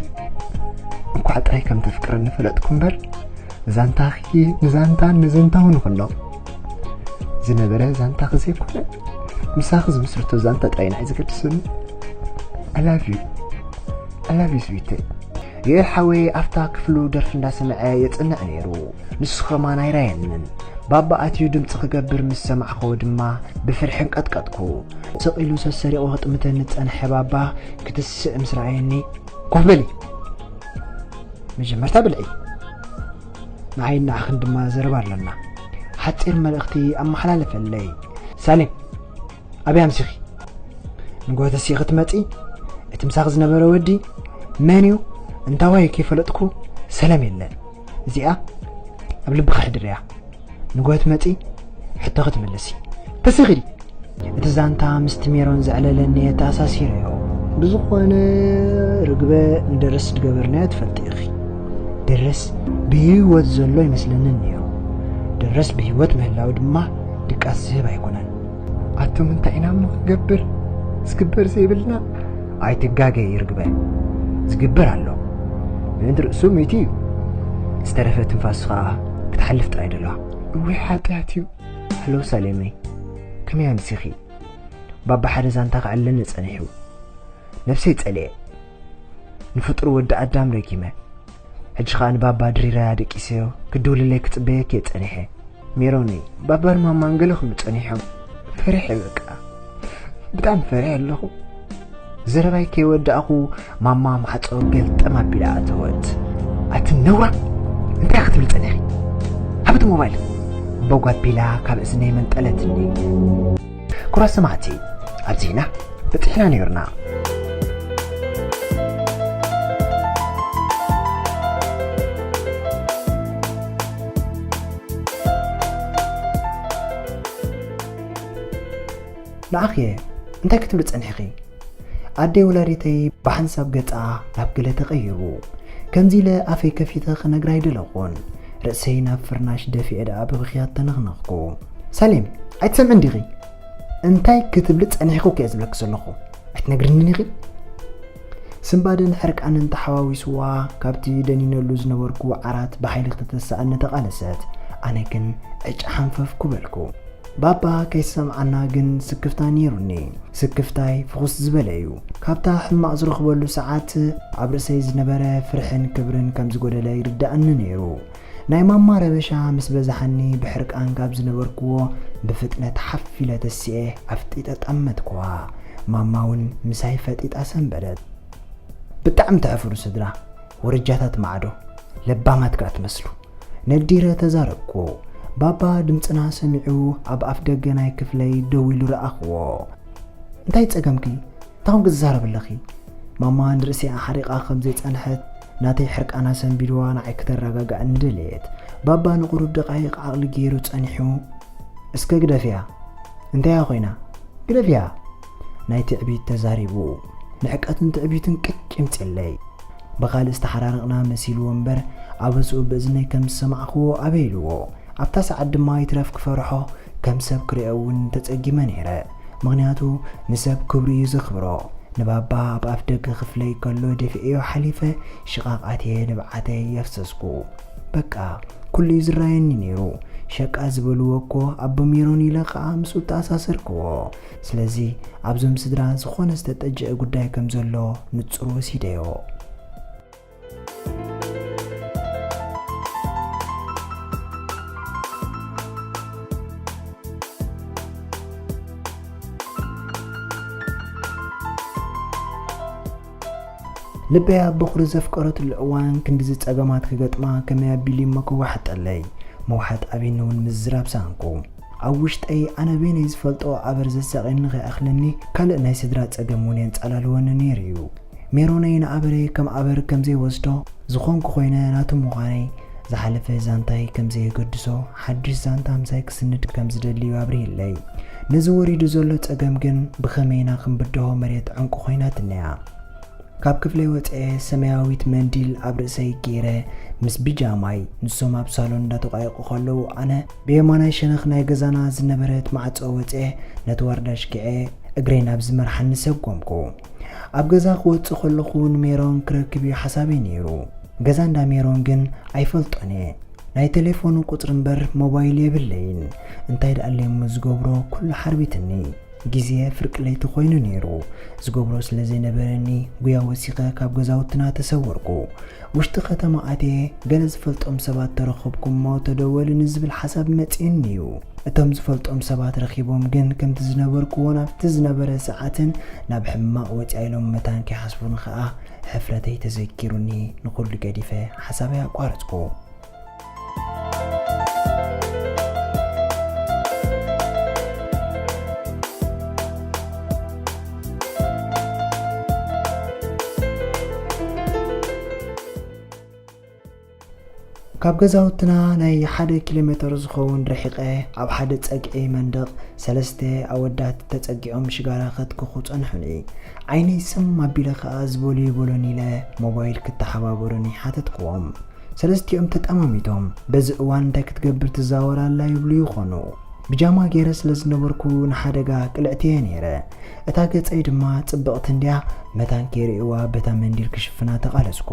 እንኳዕ ጥራይ ከም ተፍቅረኒ ፈለጥኩ እምበር፣ ዛንታኺ ንዛንታን ንዘንታውን ይኹኖ። ዝነበረ ዛንታኺ ዘይኮነ፣ ምሳኺ ዝምስርቶ ዛንታ ጥራይ ንዓይ ዝገድሰኒ። I love you. I love you, ስዊተይ። ዮኤል ሓወይ ኣብታ ክፍሉ ደርፊ እንዳሰምዐ የጽንዕ ነይሩ። ንሱ ኸማን ኣይራየንን። ባባ ኣትዩ ድምጺ ክገብር ምስ ሰማዕክዎ ድማ ብፍርሒ እንቀጥቀጥኩ። ስቕ ኢሉ ሰሰሪቑ ክጥምተኒ ዝጸንሐ ባባ ክትስእ ምስ ረኣየኒ፣ "ኮፍ በሊ፣ መጀመርታ ብልዒ፣ ንዓይን ንዓኽን ድማ ዘረባ ኣለና። ሓጺር መልእኽቲ ኣመሓላልፈለይ። ሳሌም፣ ኣበይ ኣምሲኺ? ንግሆ ተሲኺ ክትመጺ፣ እቲ ምሳኺ ዝነበረ ወዲ መን እዩ? እንታዋይ ከይፈለጥኩ ሰላም የለን። እዚኣ ኣብ ልብኺ ሕድርያ። ንግሆ ትመጺ፣ ሕቶ ክትምልሲ። ተሲኺ ድዩ?" እቲ ዛንታ ምስቲ ሜሮን ዘዕለለኒ እየ ተኣሳሲረዮ። ብዝኾነ፣ ርግበ፣ ንደረስ ዝገበርናዮ ትፈልጢ ኢኺ። ደረስ ብህይወት ዘሎ ይመስለኒ ነይሩ። ደረስ ብህይወት ምህላው ድማ ድቃስ ዝህብ ኣይኮነን። ኣቱም እንታይ ኢና እሞ ክንገብር? ዝግበር ዘይብልና? ኣይትጋገይ ርግበ፣ ዝግበር ኣሎ። ምእንቲ ርእሱ ሚእቲ እዩ። ዝተረፈ ትንፋሱ ኸኣ ክትሓልፍ ጥራይ ደለዋ። እወይ ሓጢኣት እዩ። ሃሎ ሳሌመይ፣ ከመይ ኣምሲኺ? ባባ ሓደ ዛንታ ከዕልለኒ ጸኒሑ። ነብሰይ ጸሊኤ። ንፍጡር ወዲ ኣዳም ረጊመ። ሕጂ ኸኣ ንባባ ድሪረያ ደቂሰዮ፣ ክድውልለይ ክጽበየኪ እየ ጸኒሐ። ሜሮነይ፣ ባባን ማማን ገለ ክብሉ ጸኒሖም። ፈሪሐ በቃ። ብጣዕሚ ፈሪሐ ኣለኹ። ዘረባይ ከይወዳእኹ ማማ ማዕጾ ገልጠም ኣቢላ ኣተወት። ኣቲ ነውራ፣ እንታይ ክትብሊ ጸኒሕኪ? ሃብቲ ሞባይል፣ በጓ ኣቢላ ካብ እዝነይ መንጠለትኒ። ክቡራት ሰማዕቲ፣ ኣብዚና በጺሕና ነይርና። ንዓኺ እንታይ ክትብሊ ጸኒሕኺ? ኣደይ ወላዲተይ ብሓንሳብ ገጻ ናብ ገለ ተቐይሩ። ከምዚ ኢለ ኣፈይ ከፊተ ክነግራ ኣይደለኹን። ርእሰይ ናብ ፍርናሽ ደፊኤ ደኣ ብብኽያት ተነኽነኽኩ። ሳሌም፣ ኣይትሰምዕን ዲኺ? እንታይ ክትብሊ ጸኒሕኺ እኮ እየ ዝብለኪ ዘለኹ። ኣይትነግርንን ኢኺ? ስንባደን ሕርቃንን ተሓዋዊስዋ፣ ካብቲ ደኒነሉ ዝነበርኩ ዓራት ብሓይሊ ክትተስኣኒ ተቓለሰት። ኣነ ግን ዕጭ ሓንፈፍኩ በልኩ። ባባ ከይሰምዓና ግን ስክፍታ ነይሩኒ። ስክፍታይ ፍኹስ ዝበለ እዩ። ካብታ ሕማቕ ዝረኽበሉ ሰዓት ኣብ ርእሰይ ዝነበረ ፍርሕን ክብርን ከም ዝጎደለ ይርድኣኒ ነይሩ። ናይ ማማ ረበሻ ምስ በዛሓኒ ብሕርቃን ካብ ዝነበርክዎ ብፍጥነት ሓፍ ኢለ ተሲኤ ኣፍጢጠ ጠመትክዋ። ማማ እውን ምሳይ ፈጢጣ ሰንበደት። ብጣዕሚ ተሕፍሩ ስድራ፣ ወረጃታት ማዕዶ፣ ለባማት ከኣ ትመስሉ። ነዲረ ተዛረብኩ። ባባ ድምፅና ሰሚዑ ኣብ ኣፍ ደገ ናይ ክፍለይ ደው ኢሉ ረኣኽዎ። እንታይ ጸገምኪ? እንታይ ኮንኪ ትዛረቢ ኣለኺ? ማማ ንርእሲኣ ሓሪቓ ከም ዘይጸንሐት ናተይ ሕርቃና ሰንቢድዋ ንዓይ ክተረጋግኣኒ ደለየት። ባባ ንቑሩብ ደቓይቕ ዓቕሊ ገይሩ ጸኒሑ፣ እስከ ግደፍያ። እንታያ ኮይና? ግደፍያ። ናይ ትዕቢት ተዛሪቡ። ንዕቀትን ትዕቢትን ቅጭ ይምጽለይ። ብኻልእ ዝተሓራረቕና መሲልዎ እምበር ኣበስኡ ብእዝነይ ከም ዝሰማዕኽዎ ኣበይ ኢልዎ። ኣብታ ሰዓት ድማ ይትረፍ ክፈርሖ ከም ሰብ ክርእዮ እውን ተጸጊመ ነይረ። ምኽንያቱ ንሰብ ክብሩ እዩ ዘኽብሮ። ንባባ ኣብ ኣፍ ደገ ክፍለይ ከሎ ደፊኤዮ ሓሊፈ ሽቓቕ ኣትየ ንብዓተይ የፍሰስኩ። በቃ ኩሉ እዩ ዝረኣየኒ ነይሩ። ሸቃ ዝበልዎ እኮ ኣቦ ሜሮን ኢለ ከኣ ምስኡ ተኣሳሰርክዎ። ስለዚ ኣብዞም ስድራ ዝኾነ ዝተጠጅአ ጉዳይ ከም ዘሎ ንጹር ወሲደዮ። ልበይ ኣብ በኹሪ ዘፍቀረትሉ እዋን ክንድዚ ጸገማት ክገጥማ ከመይ ኣቢሉ እሞ ክወሓጠለይ? ምውሓጥ ኣቢኒ እውን ምዝራብ ሰኣንኩ። ኣብ ውሽጠይ ኣነ በይነይ ዝፈልጦ ኣበር ዘሳቕየኒ ከይኣኽለኒ ካልእ ናይ ስድራ ጸገም እውን የንጻላልወኒ ነይሩ እዩ። ሜሮነይ ንኣበረይ ከም ኣበር ከም ዘይወስዶ ዝኾንኩ ኮይነ ናቱ ምዃነይ ዝሓለፈ ዛንታይ ከም ዘየገድሶ ሓድሽ ዛንታ ምሳይ ክስንድ ከም ዝደሊ እዩ ኣብሪህለይ። ነዚ ወሪዱ ዘሎ ጸገም ግን ብኸመይና ክንብድሆ መሬት ዕንቁ ኮይናትኒ እያ። ካብ ክፍለይ ወፅኤ ሰማያዊት መንዲል ኣብ ርእሰይ ገይረ ምስ ብጃማይ ንሶም ኣብ ሳሎን እንዳተቋየቁ ከለዉ ኣነ ብየማናይ ሸነኽ ናይ ገዛና ዝነበረት ማዕፆ ወፅኤ ነቲ ዋርዳ ሽኪዐ እግረይ ናብ ዝመርሓኒ ሰጎምኩ። ኣብ ገዛ ክወፅእ ከለኹ ንሜሮን ክረክብ እዩ ሓሳበይ ነይሩ። ገዛ እንዳ ሜሮን ግን ኣይፈልጦን እየ። ናይ ቴሌፎኑ ቁፅሪ እምበር ሞባይል የብለይን። እንታይ ደኣለይ እሞ ዝገብሮ ኩሉ ሓርቢትኒ። ግዜ ፍርቂ ለይቲ ኮይኑ ነይሩ። ዝገብሮ ስለ ዘይነበረኒ ጉያ ወሲኸ ካብ ገዛውትና ተሰወርኩ። ውሽጢ ከተማ ኣትየ ገለ ዝፈልጦም ሰባት ተረኸብኩ እሞ ተደወልኒ ዝብል ሓሳብ መፂእኒ እዩ። እቶም ዝፈልጦም ሰባት ረኺቦም ግን ከምቲ ዝነበርክዎ ናብቲ ዝነበረ ሰዓትን ናብ ሕማቕ ወፂኣ ኢሎም መታን ከይሓስቡኒ ኸዓ ሕፍረተይ ተዘኪሩኒ ንኹሉ ገዲፈ ሓሳበይ ኣቋረፅኩ። ካብ ገዛውትና ናይ ሓደ ኪሎ ሜተር ዝኸውን ርሒቐ ኣብ ሓደ ጸግዒ መንደቕ ሰለስተ ኣወዳት ተጸጊዖም ሽጋራ ከትክኹ ጸንሑኒ። ዓይነይ ስም ኣቢለ ከኣ ዝበሉ ይበሉን ኢለ ሞባይል ክተሓባበሩኒ ሓተትክዎም። ሰለስቲኦም ተጠማሚቶም፣ "በዚ እዋን እንታይ ክትገብር ትዛወር ኣላ?" ይብሉ ይኾኑ። ብጃማ ገይረ ስለ ዝነበርኩ ንሓደጋ ቅልዕቲ እየ ነይረ። እታ ገጸይ ድማ ጽብቕቲ እንድያ፣ መታን ከይርእይዋ በታ መንዲል ክሽፍና ተቓለስኩ።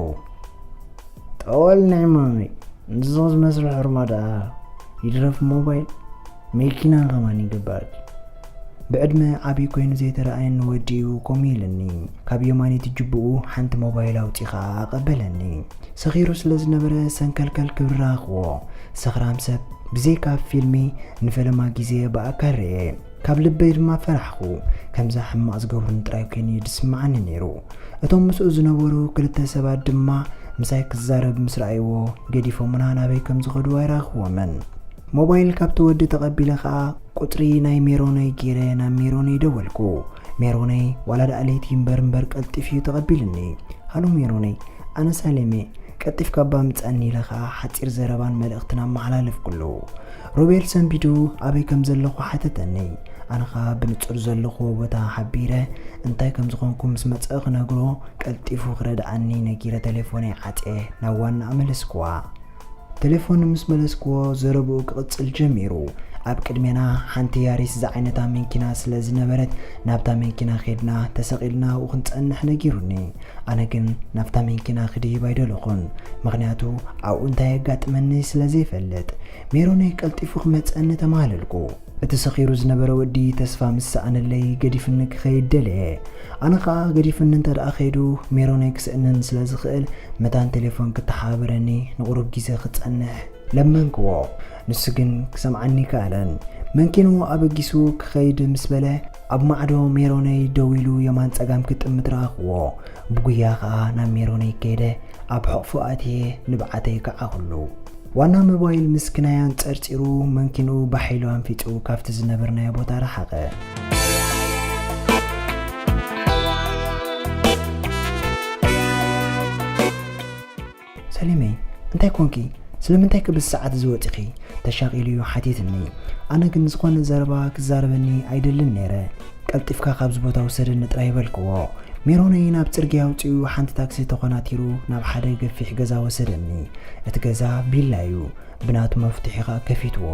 "ጠወል ናይ ማመይ፣ ንስኺ ዝመስል ሕርማ ደኣ ይድረፍ ሞባይል፣ መኪና ከማን ይግበኣኪ።" ብዕድመ ዓብዪ ኮይኑ ዘይተረኣየኒ ወዲ እዩ ከምኡ ኢሉኒ። ካብ የማነይቲ ጅብኡ ሓንቲ ሞባይል ኣውጺኡ ኸኣ ኣቐበለኒ። ሰኺሩ ስለ ዝነበረ ሰንከልከል ክብል ረኣኽዎ። ሰኽራም ሰብ ብዘይካ ኣብ ፊልሚ ንፈለማ ግዜ ብኣካል ርእየ። ካብ ልበይ ድማ ፈራሕኹ። ከምዛ ሕማቕ ዝገብሩኒ ጥራይ ኮይኑ እዩ ዝስምዓኒ ነይሩ። እቶም ምስኡ ዝነበሩ ክልተ ሰባት ድማ ምሳይ ክዛረብ ምስ ረኣይዎ ገዲፎምና ናበይ ከም ዝኸዱ ኣይረኣኽዎምን። ሞባይል ካብቲ ወዲ ተቐቢለ ኸኣ ቁጽሪ ናይ ሜሮነይ ገይረ ናብ ሜሮነይ ደወልኩ። ሜሮነይ ዋላ ደኣ ለይቲ እምበር እምበር ቀልጢፉ እዩ ተቐቢሉኒ። "ሃሎ ሜሮነይ፣ ኣነ ሳሌም እየ፣ ቀልጢፍካ እባ ምጻኒ" ኢለ ኸኣ ሓጺር ዘረባን መልእኽትን ኣመሓላለፍኩሉ። ሮቤል ሰንቢዱ ኣበይ ከም ዘለኹ ሓተተኒ። ኣነ ኸኣ ብንጹር ዘለኹዎ ቦታ ሓቢረ እንታይ ከም ዝኾንኩ ምስ መጸ ክነግሮ ቀልጢፉ ክረድኣኒ ነጊረ ቴሌፎነይ ዓጽየ ናብ ዋናኣ መለስኩዋ። ቴሌፎን ምስ መለስክዎ ዘረብኡ ክቕጽል ጀሚሩ። ኣብ ቅድሜና ሓንቲ ያሪስ ዝዓይነታ መኪና ስለ ዝነበረት ናብታ መኪና ኸድና ተሰቒልና ኣብኡ ክንጸንሕ ነጊሩኒ። ኣነ ግን ናብታ መኪና ክድይብ ኣይደለኹን፣ ምኽንያቱ ኣብኡ እንታይ የጋጥመኒ ስለ ዘይፈልጥ። ሜሮነይ ቀልጢፉ ክመጸኒ ተማህለልኩ። እቲ ሰኺሩ ዝነበረ ወዲ ተስፋ ምስ ሰኣነለይ ገዲፍኒ ክኸይድ ደለየ። ኣነ ኸኣ ገዲፍኒ እንተ ደኣ ኸይዱ ሜሮነይ ክስእነኒ ስለ ዝኽእል መታን ቴሌፎን ክተሓባበረኒ ንቑሩብ ግዜ ክጸንሕ ለመንክዎ። ንሱ ግን ክሰምዓኒ ኣይከኣለን። መንኪንኡ ኣበጊሱ ክኸይድ ምስ በለ ኣብ ማዕዶ ሜሮነይ ደው ኢሉ የማን ጸጋም ክጥምት ረኣኽዎ። ብጉያ ኸኣ ናብ ሜሮነይ ከይደ ኣብ ሕቕፉ ኣትየ ንብዓተይ ከዓኹሉ። ዋና ሞባይል ምስክናይ ኣንጸርጺሩ መንኪንኡ ብሓይሉ ኣንፊጹ ካብቲ ዝነበርናዮ ቦታ ረሓቐ። ሰሊመይ፣ እንታይ ኮንኪ? ስለምንታይ ከ በዚ ሰዓት እዚ ወጺኺ? ተሻቒሉ እዩ ሓቲትኒ። ኣነ ግን ዝኾነ ዘረባ ክዛረበኒ ኣይደልን ነይረ። ቀልጢፍካ ካብዚ ቦታ ውሰደኒ ጥራይ በልክዎ። ሜሮነይ ናብ ጽርግያ ኣውጺኡ ሓንቲ ታክሲ ተኾናቲሩ ናብ ሓደ ገፊሕ ገዛ ወሰደኒ። እቲ ገዛ ቪላ እዩ። ብናቱ መፍትሒ ኸኣ ከፊትዎ።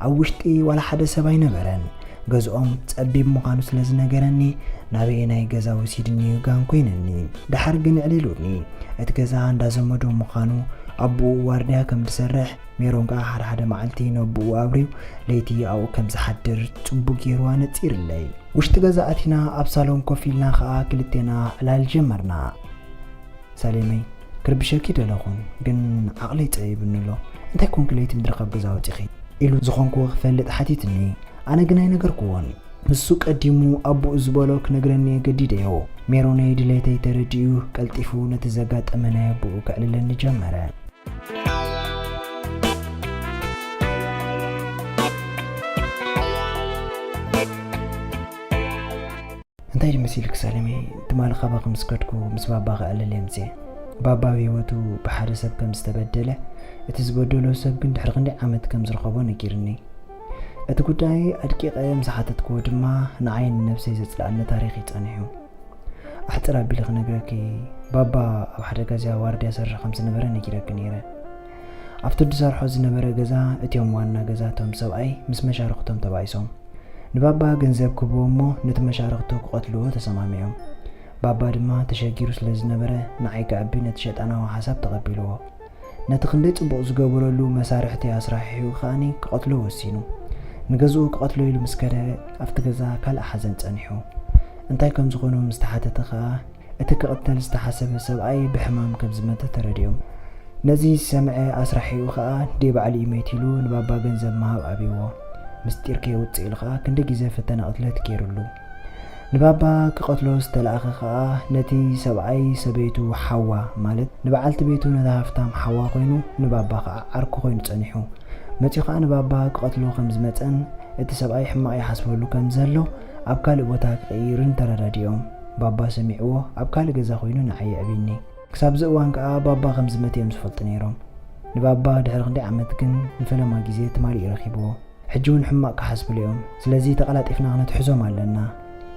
ኣብ ውሽጢ ዋላ ሓደ ሰብ ኣይነበረን። ገዝኦም ጸቢብ ምዃኑ ስለ ዝነገረኒ ናበየናይ ገዛ ወሲድኒ እዩ ጋን ኮይነኒ። ደሓር ግን ኣዕሊሉኒ። እቲ ገዛ እንዳ ዘመዱ ምዃኑ፣ ኣቦኡ ዋርድያ ከም ዝሰርሕ፣ ሜሮን ከኣ ሓደ ሓደ መዓልቲ ነቦኡ ኣብርዩ ለይቲ ኣብኡ ከም ዝሓድር ጽቡቕ ገይሩ ኣነጺርለይ። ውሽጢ ገዛ ኣቲና ኣብ ሳሎን ኮፍ ኢልና ከኣ ክልቴና ዕላል ጀመርና። ሰሌመይ፣ ክርብሸኪ ደለኹን፣ ግን ዓቕለይ ጸቢቡኒ ኣሎ። እንታይ ኮንኪ ለይቲ ምድሪ ካብ ገዛ ወጺኺ? ኢሉ ዝኾንክዎ ክፈልጥ ሓቲትኒ። ኣነ ግን ኣይነገርክዎን። ንሱ ቀዲሙ ኣቦኡ ዝበሎ ክነግረኒ እየ ገዲደዮ። ሜሮነይ ድሌተይ ተረዲኡ ቀልጢፉ ነቲ ዘጋጠመ ናይ ኣቦኡ ከዕልለኒ ጀመረ። እንታይ ድመሲልክ ሳለመይ? ትማሊ ካባኺ ምስ ከድኩ ምስ ባባ ክዕልል እየ ምጽኤ። ባባ ኣብ ህይወቱ ብሓደ ሰብ ከም ዝተበደለ፣ እቲ ዝበደሎ ሰብ ግን ድሕሪ ክንደይ ዓመት ከም ዝረኸቦ ነጊርኒ። እቲ ጉዳይ ኣድቂቐ ምስ ሓተትክዎ ድማ ንዓይን ንነብሰይ ዘጽልኣኒ ታሪኽ እዩ ጸኒሑ። ኣሕጽር ኣቢለ ክነግረኪ፣ ባባ ኣብ ሓደ ገዛ ዋርድያ ሰርሕ ከም ዝነበረ ነጊረኪ ነይረ። ኣብቲ ዝሰርሖ ዝነበረ ገዛ እቲኦም ዋና ገዛ እቶም ሰብኣይ ምስ መሻርኽቶም ተባኢሶም ንባባ ገንዘብ ክህብዎ እሞ ነቲ መሻርኽቱ ክቐትልዎ ተሰማሚዖም። ባባ ድማ ተሸጊሩ ስለ ዝነበረ ንዓይ ከዕቢ ነቲ ሸጣናዊ ሓሳብ ተቐቢልዎ። ነቲ ክንደይ ጽቡቕ ዝገበረሉ መሳርሕቲ ኣስራሒሑ ከኣኒ ክቐትሎ ወሲኑ። ንገዝኡ ክቐትሎ ኢሉ ምስ ከደ ኣብቲ ገዛ ካልእ ሓዘን ጸኒሑ። እንታይ ከም ዝኾኑ ምስ ተሓተተ ከኣ እቲ ክቕተል ዝተሓሰበ ሰብኣይ ብሕማም ከም ዝመተ ተረዲኦም። ነዚ ዝሰምዐ ኣስራሒኡ ከኣ ደይ ባዕሉ እዩ መይት ኢሉ ንባባ ገንዘብ ምሃብ ኣብይዎ። ምስጢር ከየውጽእ ኢሉ ከኣ ክንዲ ግዜ ፈተነ ቅትለት ገይሩሉ። ንባባ ክቐትሎ ዝተላእኸ ከኣ ነቲ ሰብኣይ ሰበይቱ ሓዋ ማለት ንበዓልቲ ቤቱ ነታ ሃፍታም ሓዋ ኮይኑ ንባባ ከኣ ዓርኩ ኮይኑ ጸኒሑ። መጺኡ ከኣ ንባባ ክቐትሎ ከም ዝመጸን እቲ ሰብኣይ ሕማቕ ይሓስበሉ ከም ዘሎ ኣብ ካልእ ቦታ ክቕይርን ተረዳዲኦም። ባባ ሰሚዕዎ ኣብ ካልእ ገዛ ኮይኑ ንዓይ የዕብኒ። ክሳብ እዚ እዋን ከኣ ባባ ከም ዝመተ እዮም ዝፈልጡ ነይሮም። ንባባ ድሕሪ ክንደይ ዓመት ግን ንፈለማ ግዜ ትማሊ እዩ ረኺብዎ። ሕጂ እውን ሕማቕ ክሓስብሉ እዮም። ስለዚ ተቐላጢፍና ክነትሕዞም ኣለና።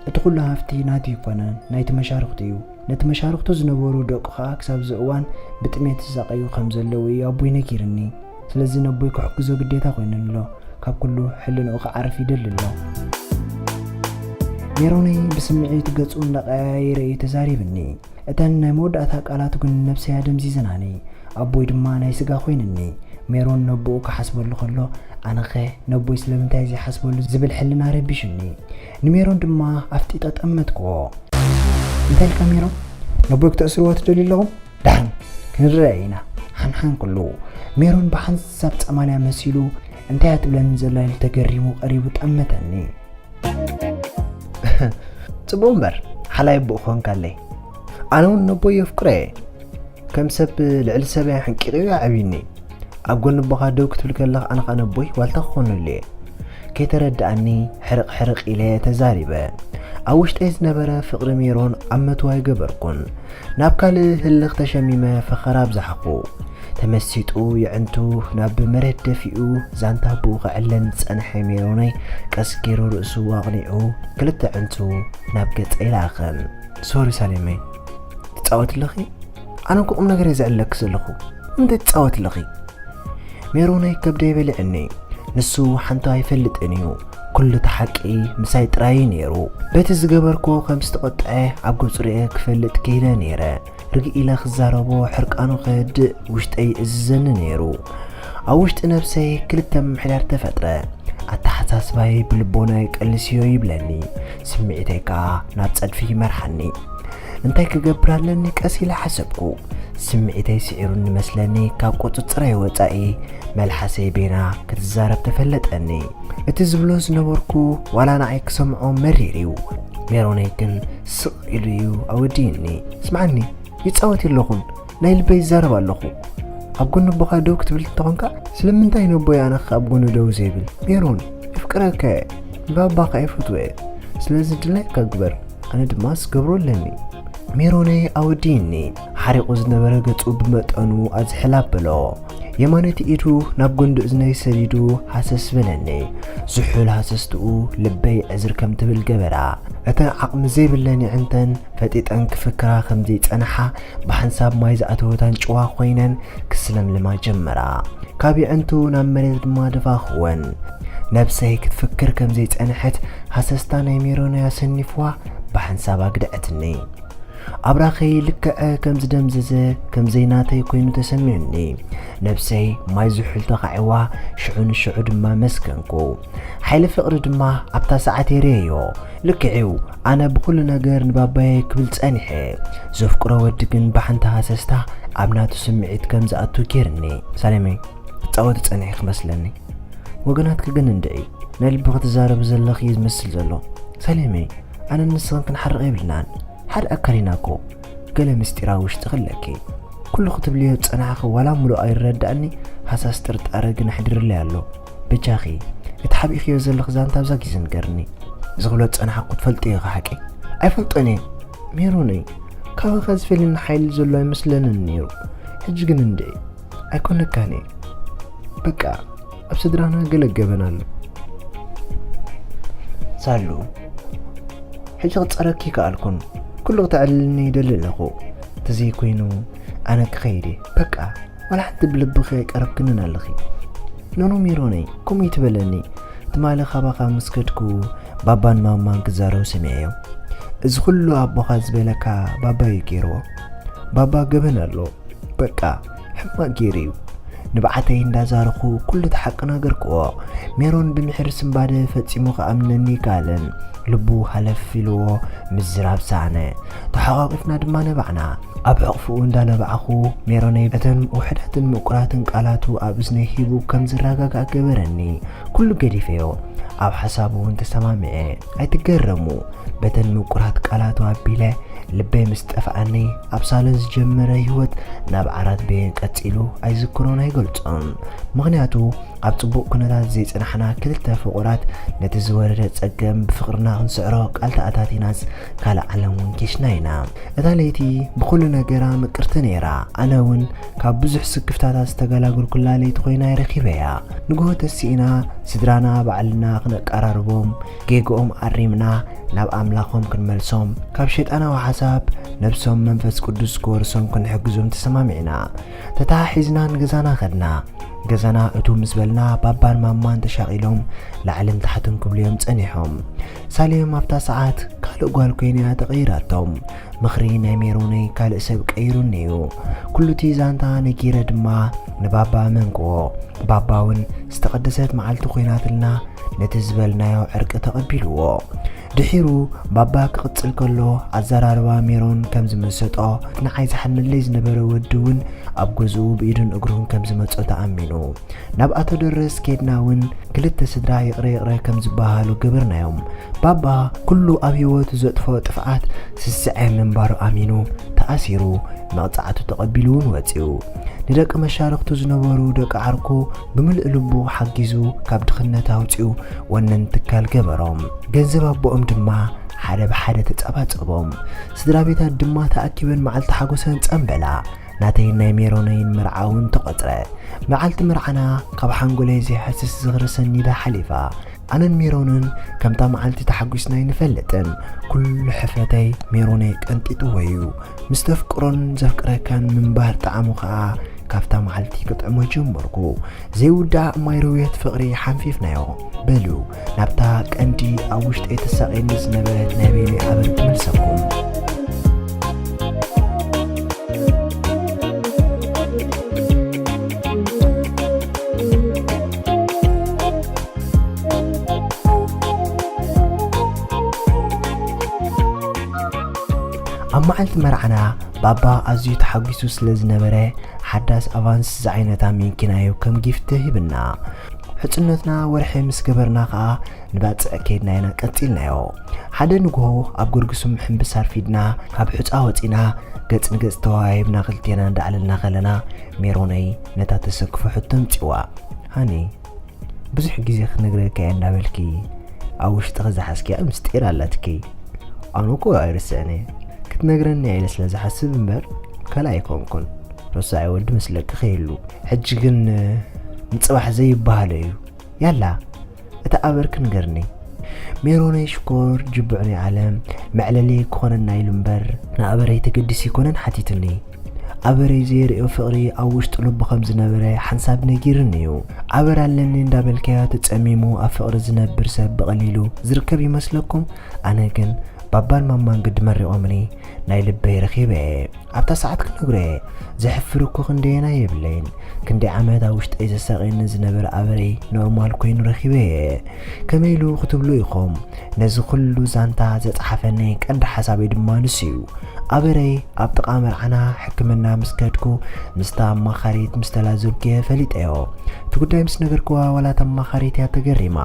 እቲ ኩሉ ሃፍቲ ናቱ ኣይኮነን፣ ናይቲ መሻርኽቱ እዩ። ነቲ መሻርኽቱ ዝነበሩ ደቁ ከኣ ክሳብ እዚ እዋን ብጥሜት ዝሳቐዩ ከም ዘለዉ እዩ ኣቦይ ነጊርኒ። ስለዚ ነቦይ ክሕግዞ ግዴታ ኮይኑኒ ኣሎ። ካብ ኩሉ ሕልንኡ ክዓርፍ ይደሊ ኣሎ። ሜሮነይ ብስምዒት ገጹ እንዳቐያየረ እዩ ተዛሪብኒ። እተን ናይ መወዳእታ ቃላቱ ግን ነብሰይ ኣደምዚዘናኒ። ኣቦይ ድማ ናይ ስጋ ኮይንኒ። ሜሮን ነቦኡ ክሓስበሉ ከሎ፣ ኣነኸ ነቦይ ስለምንታይ ዘይሓስበሉ ዝብል ሕልና ረቢሹኒ። ንሜሮን ድማ ኣፍጢጠ ጠመትክዎ። እንታይ ኢልካ ሜሮን? ነቦይ ክተእስርዎ ትደልዩ ኣለኹም? ዳሕን ክንረአ ኢና። ሓንሓን ክሉ ሜሮን ብሓንሳብ ጸማልያ መሲሉ እንታይ እያ ትብለኒ ዘላ ኢሉ ተገሪሙ ቀሪቡ ጠመተኒ። ጽቡቕ እምበር ሓላይ ኣቦ ኮንካለይ። ኣነ እውን ነቦይ የፍቅሮ እየ። ከም ሰብ ልዕሊ ሰብ እያ ሕንቂቑ እዩ ኣዕብዩኒ። ኣብ ጎኒ ኣቦኻ ደው ክትብል ከለኻ ኣነ ኸኣ ነቦይ ዋልታ ክኾነሉ እየ። ከይተረድኣኒ ሕርቕ ሕርቕ ኢለ ተዛሪበ። ኣብ ውሽጠይ ዝነበረ ፍቕሪ ሜሮን ኣብ መትዋ ኣይገበርኩን። ናብ ካልእ ህልኽ ተሸሚመ ፈኸራ ኣብዛሕኩ። ተመሲጡ የዕንቱ ናብ መሬት ደፊኡ ዛንታ ኣቦኡ ከዕለን ዝጸንሐ ሜሮነይ ቀስ ገይሩ ርእሱ ኣቕኒዑ ክልተ ዕንቱ ናብ ገጸይ ለኣኸ። ሶሪ ሳሌመይ፣ ትጻወቲ ኣለኺ? ኣነ እኮ ቁም ነገር እየ ዘዕልለኪ ዘለኹ። እንታይ ትጻወቲ ኣለኺ? ሜሮነይ ከብደይ በሊዕኒ። ንሱ ሓንቲ ኣይፈልጥን እዩ። ኩሉ እቲ ሓቂ ምሳይ ጥራይ እዩ ነይሩ። በቲ ዝገበርክዎ ከም ዝተቖጥዐ ኣብ ገጹ ርእየ ክፈልጥ ክኢለ ነይረ። ርግእ ኢለ ክዛረቦ ሕርቃኑ ከህድእ ውሽጠይ ይእዝዘኒ ነይሩ። ኣብ ውሽጢ ነብሰይ ክልተ ምምሕዳር ተፈጥረ። ኣተሓሳስባይ ብልቦናይ ቀልስዮ ይብለኒ፣ ስምዒተይ ከኣ ናብ ጸድፊ ይመርሓኒ። እንታይ ክገብር ኣለኒ ቀስ ኢለ ሓሰብኩ። ስምዒተይ ስዒሩኒ መስለኒ ካብ ቁጽጽረይ ወጻኢ መልሓሰይ ቤና ክትዛረብ ተፈለጠኒ። እቲ ዝብሎ ዝነበርኩ ዋላ ንዓይ ክሰምዖ መሪር እዩ። ሜሮነይ ግን ስቕ ኢሉ እዩ ኣወዲእኒ። ስምዓኒ፣ ይጻወት የለኹን፣ ናይ ልበይ ይዛረብ ኣለኹ። ኣብ ጎኒ ኣቦኻ ደው ክትብል እንተኾንካ፣ ስለምንታይ ነቦይ ኣነኸ ኣብ ጎኑ ደው ዘይብል? ሜሮን፣ የፍቅረካ እየ፣ ንባባኻ ይፈትዎ እየ። ስለዚ ድላይካ ግበር፣ ኣነ ድማ ዝገብሮ ኣለኒ። ሜሮነይ ኣወዲእኒ፣ ሓሪቑ ዝነበረ ገጹ ብመጠኑ ኣዝሕል ኣበሎ። የማነይቲ ኢዱ ናብ ጎንዲ እዝነይ ሰዲዱ ሃሰስ በለኒ። ዝሑል ሃሰስትኡ ልበይ ዕዝር ከም ትብል ገበራ። እተን ዓቕሚ ዘይብለን የዕንተን ፈጢጠን ክፍክራ ከም ዘይጸንሓ፣ ብሓንሳብ ማይ ዝኣተወት ኣንጭዋ ኮይነን ክስለምልማ ጀመራ። ካብ የዕንቱ ናብ መሬት ድማ ደፋኽወን። ነብሰይ ክትፍክር ከም ዘይጸንሐት ሃሰስታ ናይ ሜሮነይ ኣሰኒፍዋ ብሓንሳብ ኣግደዐትኒ። ኣብራኸይ ልክዕ ከም ዝደምዘዘ ከም ዘይናተይ ኮይኑ ተሰሚዑኒ። ነብሰይ ማይ ዝሑል ተኻዒዋ ሽዑ ንሽዑ ድማ መስከንኩ። ሓይሊ ፍቕሪ ድማ ኣብታ ሰዓት የርእዮ። ልክዕ እዩ፣ ኣነ ብኹሉ ነገር ንባባየ ክብል ጸኒሐ። ዘፍቅሮ ወዲ ግን ብሓንቲ ሃሰስታ ኣብ ናቱ ስምዒት ከም ዝኣቱ ጌርኒ። ሳሌመይ፣ ክትጻወቲ ጸኒሐ ክመስለኒ። ወገናትኪ ግን እንድዒ፣ ናይ ልብኺ ትዛረቢ ዘለኺ እዩ ዝመስል ዘሎ። ሳሌመይ፣ ኣነን ንስኽን ክንሓርቕ የብልናን። ሓደ ኣካል ኢና እኮ። ገለ ምስጢር ኣብ ውሽጢ ክለኪ። ኩሉ ክትብልዮ ዝጸናሕኺ ዋላ ምሉእ ኣይረዳእኒ፣ ሃሳስ ጥርጣረ ግን ኣሕዲርለይ ኣሎ። በጃኺ፣ እቲ ሓቢእኽዮ ዘለኺ ዛንታ ኣብዛ ግዜ ንገርኒ። ዝኽብሎ ዝጸናሕኩ ትፈልጥዮ ኢኺ ሓቂ? ኣይፈልጦን እየ። ሜሮነይ፣ ካባኻ ዝፈልየኒ ሓይሊ ዘሎ ኣይመስለንን ነይሩ። ሕጂ ግን እንድዒ፣ ኣይኮነካን እየ። በቃ፣ ኣብ ስድራና ገለ ገበን ኣሎ። ሳሉ፣ ሕጂ ክጸረኪ ይከኣልኩን። ኩሉ ክተዕልልኒ ይደሊ ኣለኹ። እንተዘይኮይኑ፣ ኣነ ክኸይድ እየ። በቃ፣ ዋላ ሓንቲ ብልብኺ ኣይቀረብክንን ኣለኺ። ኖኖ ሜሮነይ፣ ከምኡ ይትበለኒ። ትማሊ ካባኻ ምስ ከድኩ፣ ባባን ማማን ክዛረቡ ሰሚዐዮም። እዚ ኩሉ ኣቦኻ ዝበለካ ባባ እዩ ገይርዎ። ባባ ገበን ኣሎ። በቃ፣ ሕማቕ ገይሩ እዩ። ንብዓተይ እንዳዛረኹ ኩሉ እቲ ሓቂ ነገርክዎ። ሜሮን ብምሒር ስንባደ ፈጺሙ ክኣምነኒ ኣይከኣለን። ልቡ ሃለፍ ኢልዎ ምዝራብ ሰኣነ። ተሓቋቒፍና ድማ ነባዕና። ኣብ ሕቕፍኡ እንዳነባዕኹ፣ ሜሮነይ በተን ውሑዳትን ምቁራትን ቃላቱ ኣብ እዝነይ ሂቡ ከም ዝረጋጋእ ገበረኒ። ኩሉ ገዲፈዮ። ኣብ ሓሳቡ እውን ተሰማሚዐ። ኣይትገረሙ። በተን ምቁራት ቃላቱ ኣቢለ ልበይ ምስ ጠፍኣኒ፣ ኣብ ሳሎን ዝጀመረ ህይወት ናብ ዓራት በየን ቀጺሉ ኣይዝክሮን ኣይገልጾን። ምኽንያቱ፣ ኣብ ጽቡቕ ኩነታት ዘይጸናሕና ክልተ ፍቑራት፣ ነቲ ዝወረደ ጸገም ብፍቕርና ክንስዕሮ ቃል ተኣታቲናስ ካልእ ዓለም እውን ኬሽና ኢና። እታ ለይቲ ብኹሉ ነገራ ምቅርቲ ነይራ። ኣነ እውን ካብ ብዙሕ ስክፍታታት ዝተገላገልኩላ ለይቲ ኮይና እየ ረኺበያ። ንግሆ ተሲእና፣ ስድራና ባዕልና ክነቀራርቦም፣ ጌግኦም ኣሪምና ናብ ኣምላኾም ክንመልሶም፣ ካብ ሸይጣናዊ ሓሳብ ነብሶም መንፈስ ቅዱስ ክወርሶም ክንሕግዞም ተሰማሚዕና። ተተሓሒዝና ንገዛና ከድና። ገዛና እቱ ምስ በልና፣ ባባን ማማን ተሻቒሎም ላዕልን ታሕትን ክብሉ እዮም ጸኒሖም። ሳሌም ኣብታ ሰዓት ካልእ ጓል ኮይና እያ ተቐይራቶም። ምኽሪ ናይ ሜሮነይ ካልእ ሰብ ቀይሩኒ እዩ። ኩሉ እቲ ዛንታ ነጊረ ድማ ንባባ ኣመንክዎ። ባባ እውን ዝተቐደሰት መዓልቲ ኮይናትልና፣ ነቲ ዝበልናዮ ዕርቂ ተቐቢልዎ። ድሒሩ ባባ ክቕጽል ከሎ፣ ኣዘራርባ ሜሮን ከም ዝመሰጦ፣ እቲ ንዓይ ዝሓልመለይ ዝነበረ ወዲ እውን ኣብ ገዝኡ ብኢዱን እግሩን ከም ዝመጾ ተኣሚኑ። ናብ ኣቶ ደረስ ኬድና እውን ክልተ ስድራ ይቕረ ይቕረ ከም ዝበሃሉ ገበርናዮም። ባባ ኩሉ ኣብ ህይወቱ ዘጥፍኦ ጥፍኣት ስስዐ ምንባሩ ኣሚኑ ተኣሲሩ፣ መቕጻዕቱ ተቐቢሉ እውን ወጺኡ። ንደቂ መሻርኽቱ ዝነበሩ ደቂ ዓርኩ ብምልእ ልቡ ሓጊዙ ካብ ድኽነት ኣውጺኡ ወነንቲ ትካል ገበሮም። ገንዘብ ኣቦኦም ድማ ሓደ ብሓደ ተጸባጸቦም። ስድራ ቤታት ድማ ተኣኪበን መዓልቲ ሓጎሰን ጸንበላ። ናተይን ናይ ሜሮነይን መርዓ እውን ተቖጽረ። መዓልቲ መርዓና ካብ ሓንጎለይ ዘይሃስስ ዝኽሪ ሰኒዳ ሓሊፋ። ኣነን ሜሮንን ከምታ መዓልቲ ተሓጒስና ኣይንፈልጥን። ኩሉ ሕፍረተይ ሜሮነይ ቀንጢጥዎ እዩ። ምስ ተፍቅሮን ዘፍቅረካን ምንባር ጣዕሙ ኸኣ ካብታ መዓልቲ ክጥዕሞ ጀመርኩ። ዘይውዳእ ማይ ርውየት ፍቕሪ ሓንፊፍናዮ። በሉ፣ ናብታ ቀንዲ ኣብ ውሽጠይ ተሳቕየኒ ዝነበረት ናይ በይነይ ኣበር ክመልሰኩም። ኣብ መዓልቲ መርዓና፣ ባባ ኣዝዩ ተሓጒሱ ስለ ዝነበረ፣ ሓዳስ ኣቫንስ ዝዓይነታ መኪናዮ ከም ጊፍት ሂብና። ሕጽነትና ወርሒ ምስ ገበርና ኸኣ፣ ንባጽዕ ከይድና ኢና ቀጺልናዮ። ሓደ ንግሆ ኣብ ገርግሱም ሕምብስ ኣርፊድና፣ ካብ ሑጻ ወጺና፣ ገጽ ንገጽ ተወሃሂብና ክልቴና እንዳዕለልና ከለና፣ ሜሮነይ ነታ ተሰክፎ ሕቶ ኣምጺዋ። ሃኒ፣ ብዙሕ ግዜ ክነግረካ እየ እንዳበልኪ ኣብ ውሽጥኺ ዝሓዝክያ ምስጢር ኣላትኪ። ኣነ እኮ ኣይርስዕን እየ። ክትነግረኒ እያ ኢለ ስለ ዝሓስብ እምበር ካልእ ኣይኮንኩን። ረሳዒ ወዲ መስለኪ ከይህሉ። ሕጂ ግን ንጽባሕ ዘይበሃሎ እዩ። ያላ፣ እቲ ኣበርኪ ንገርኒ። ሜሮነይ ሽኮር ጅቡዕ ናይ ዓለም መዕለሊ ክኾነና ኢሉ እምበር ንኣበረይ ተገዲሱ ኣይኮነን ሓቲቱኒ። ኣበረይ ዘየርእዮ ፍቕሪ ኣብ ውሽጢ ልቡ ከም ዝነበረ ሓንሳብ ነጊሩኒ እዩ። ኣበር ኣለኒ እንዳበልካዮ ተጸሚሙ ኣብ ፍቕሪ ዝነብር ሰብ ብቐሊሉ ዝርከብ ይመስለኩም? ኣነ ግን ባባን ማማን ግዲ መሪቖምኒ ናይ ልበይ ረኺበ እየ። ኣብታ ሰዓት ክነግሮ እየ። ዘሕፍር እኮ ክንደየናይ የብለይን። ክንደይ ዓመት ኣብ ውሽጠይ ዘሳቕየኒ ዝነበረ ኣበረይ ኖርማል ኮይኑ ረኺበ እየ። ከመይ ኢሉ ክትብሉ ኢኹም? ነዚ ኩሉ ዛንታ ዘጽሓፈኒ ቀንዲ ሓሳበይ ድማ ንሱ እዩ። ኣበረይ ኣብ ጥቓ መርዓና ሕክምና ምስ ከድኩ፣ ምስታ ኣማኻሪት ምስ ተላዘብኩ እየ ፈሊጠዮ። እቲ ጉዳይ ምስ ነገርክዋ፣ ዋላ እታ ኣማኻሪት እያ ተገሪማ፣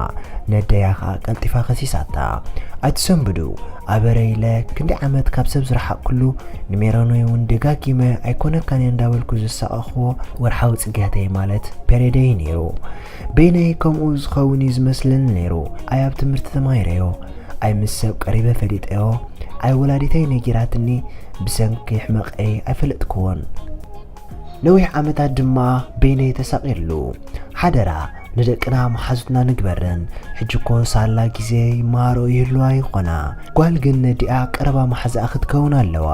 ነደያ ኸኣ ቀልጢፋ ከሲሳታ። ኣይትሰንብዱ፣ ኣበረይ ኢለ ክንደይ ዓመት ካብ ሰብ ደሓቕኩሉ፣ ንሜሮነይ እውን ደጋጊመ ኣይኮነካን እየ እንዳበልኩ ዘሳቐኽዎ ወርሓዊ ጽግያተይ ማለት ፔሬደይ ነይሩ። በይነይ ከምኡ ዝኸውን እዩ ዝመስለኒ ነይሩ። ኣይ ኣብ ትምህርቲ ተማሂረዮ፣ ኣይ ምስ ሰብ ቀሪበ ፈሊጠዮ፣ ኣይ ወላዲተይ ነጊራትኒ፣ ብሰንኪ ሕመቐይ ኣይፈለጥክዎን። ነዊሕ ዓመታት ድማ በይነይ ተሳቒርሉ። ሓደራ ንደቅና መሓዙትና ንግበረን። ሕጂ እኮ ሳላ ግዜ ይመሃሮ ይህልዋ ይኾና። ጓል ግን ነዲኣ ቀረባ መሓዛኣ ክትከውን ኣለዋ።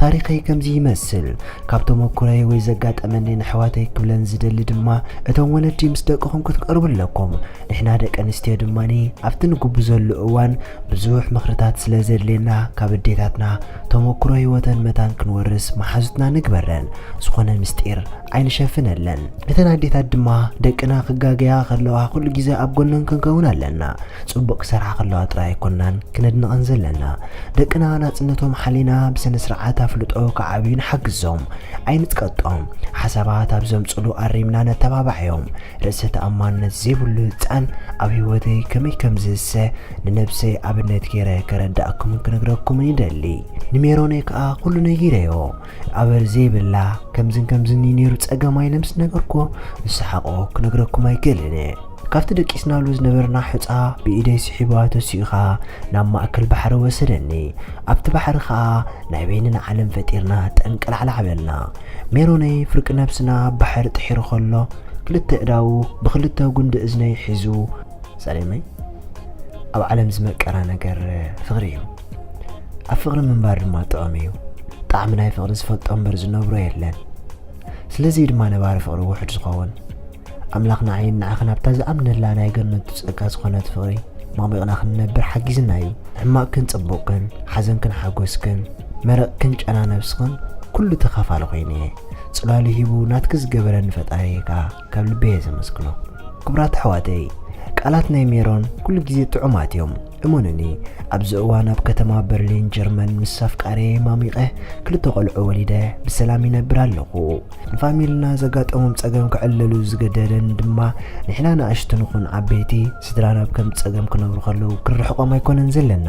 ታሪኸይ ከምዚ ይመስል። ካብ ተመኩሮይ ወይ ዘጋጠመኒ ንኣሕዋተይ ክብለን ዝደሊ ድማ፣ እቶም ወለዲ ምስ ደቅኹም ክትቀርቡ ኣለኩም። ንሕና ደቂ ኣንስትዮ ድማኒ ኣብቲ ንጉቡ ዘሎ እዋን ብዙሕ ምኽርታት ስለ ዘድልየና፣ ካብ ኣዴታትና ተመኩሮ ህይወተን መታን ክንወርስ መሓዙትና ንግበረን። ዝኾነ ምስጢር ኣይንሸፍነለን። እተን ኣዴታት ድማ ደቅና ክጋገያ ከለዋ ኩሉ ግዜ ኣብ ጎነን ክንከውን ኣለና። ጽቡቕ ክሰርሓ ከለዋ ጥራይ ኣይኮናን ክነድንቐን ዘለና። ደቅና ናጽነቶም ሓሊና ብስነ ስርዓት ኣፍልጦ ክዓብዩ ንሓግዞም። ኣይንጥቀጦም። ሓሳባት ኣብ ዘምጽሉ ኣሪምና ነተባብዓዮም። ርእሰ ተኣማንነት ዘይብሉ ህጻን ኣብ ህይወተይ ከመይ ከም ዝህሰ ንነብሰይ ኣብነት ገይረ ከረዳእኩምን ክነግረኩምን ይደሊ። ንሜሮነይ ከኣ ኩሉ ነጊረዮ። ኣበር ዘይብላ ከምዝን ከምዝን እዩ ነይሩ ጸገም ኣይነ ምስ ነገርኩዎ፣ ዝሰሓቆ ክነግረኩም ኣይክእልን እየ። ካብቲ ደቂስናሉ ዝነበርና ሑጻ ብኢደይ ስሒባ ተሲኡ ኸኣ ናብ ማእከል ባሕሪ ወሰደኒ። ኣብቲ ባሕሪ ኸኣ ናይ በይንና ዓለም ፈጢርና ጠንቀላዕላዕ በልና። ሜሮነይ ፍርቂ ነብስና ኣብ ባሕሪ ጥሒሩ ኸሎ፣ ክልተ እዳዉ ብኽልተ ጉንዲ እዝነይ ሒዙ፣ ሰሌመይ፣ ኣብ ዓለም ዝመቀረ ነገር ፍቕሪ እዩ። ኣብ ፍቕሪ ምንባር ድማ ጥዑም እዩ። ጣዕሚ ናይ ፍቕሪ ዝፈልጦ እምበር ዝነብሮ የለን። ስለዚ ድማ ነባሪ ፍቕሪ ውሑድ ዝኸውን። ኣምላኽ ንዓይን ንዓኽን ኣብታ ዝኣምነላ ናይ ገነቱ ጸጋ ዝኾነት ፍቕሪ ማሚቕና ክንነብር ሓጊዝና እዩ። ሕማቕክን ጽቡቕክን፣ ሓዘንክን ሓጎስክን፣ መረቕክን ጨና ነብስኽን ኩሉ ተኻፋሊ ኮይነ እየ። ጽላሉ ሂቡ ናትኪ ዝገበረኒ ፈጣሪየ ከኣ ካብ ልበየ ዘመስግኖ። ክቡራት ኣሕዋተይ፣ ቃላት ናይ ሜሮን ኩሉ ግዜ ጥዑማት እዮም። እመኑኒ፣ ኣብዚ እዋን ኣብ ከተማ በርሊን ጀርመን ምስ ኣፍቃሪየ ማሚቐ ክልተ ቆልዑ ወሊደ ብሰላም ይነብር ኣለኹ። ንፋሚልና ዘጋጠሞም ጸገም ክዕለሉ ዝገደደን ድማ ንሕና ንኣሽቱ ንኹን ዓበይቲ ስድራና ኣብ ከም ጸገም ክነብሩ ከለዉ ክንርሕቖም ኣይኮነን ዘለና፣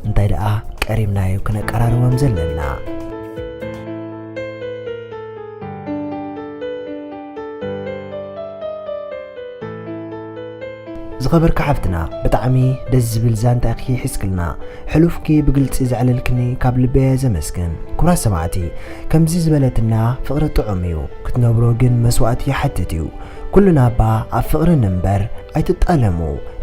እንታይ ደኣ ቀሪብናዩ ክነቀራርቦም ዘለና። ዝኸበርካ ሓፍትና፣ ብጣዕሚ ደስ ዝብል ዛንታ ኢኺ ሒዝክልና። ሕሉፍኪ ብግልጺ ዘዕለልክኒ ካብ ልበየ ዘመስግን። ክቡራት ሰማዕቲ፣ ከምዚ ዝበለትና ፍቕሪ ጥዑም እዩ፣ ክትነብሮ ግን መስዋእቲ ይሓትት እዩ። ኩልና እባ ኣብ ፍቕሪ ንንበር፣ ኣይትጣለሙ።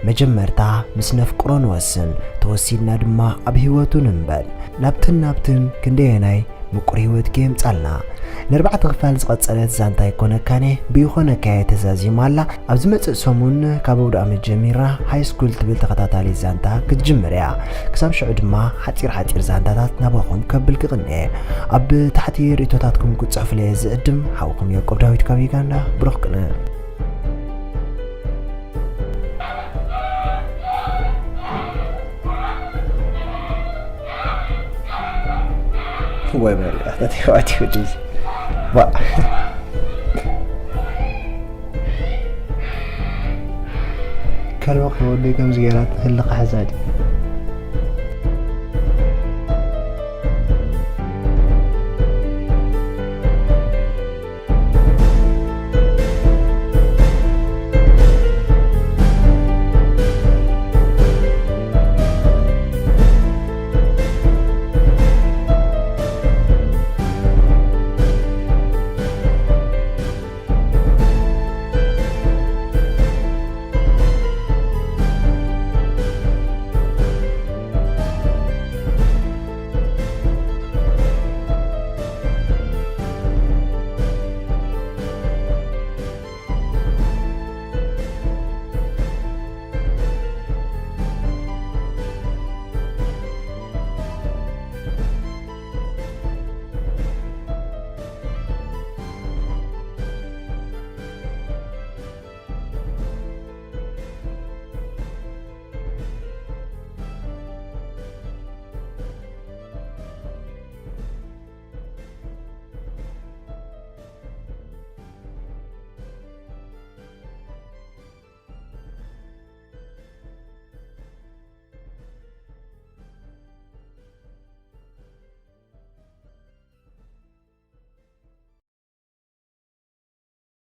መጀመርታ ምስ ነፍቅሮ ንወስን፣ ተወሲንና ድማ ኣብ ህይወቱ ንንበር። ናብትን ናብትን ክንደየናይ ምቁር ህይወትኪ የምጻልና። ንኣርባዕተ ክፋል ዝቐጸለት ዛንታ ኣይኮነካን እየ ብይኾነካየ ተዛዚማ ኣላ። ኣብ ዝመጽእ ሰሙን ካብ ኣውዳኣመት ጀሚራ ሃይ ስኩል ትብል ተኸታታሊት ዛንታ ክትጅምር እያ። ክሳብ ሽዑ ድማ ሓጺር ሓጺር ዛንታታት ናባኹም ከብል ክቕንየ። ኣብ ታሕቲ ርእይቶታትኩም ክትጽሕፉለይ እየ ዝዕድም። ሓውኩም ያዕቆብ ዳዊት ካብ ዩጋንዳ። ብሩኽ ቅነ። ወይ በል፣ ኣታ ተዋቲ ወዲ። ዋ። ከልበ ከወደይ ከምዚ ገይራ ትህልኻ ሕዛ ድዩ?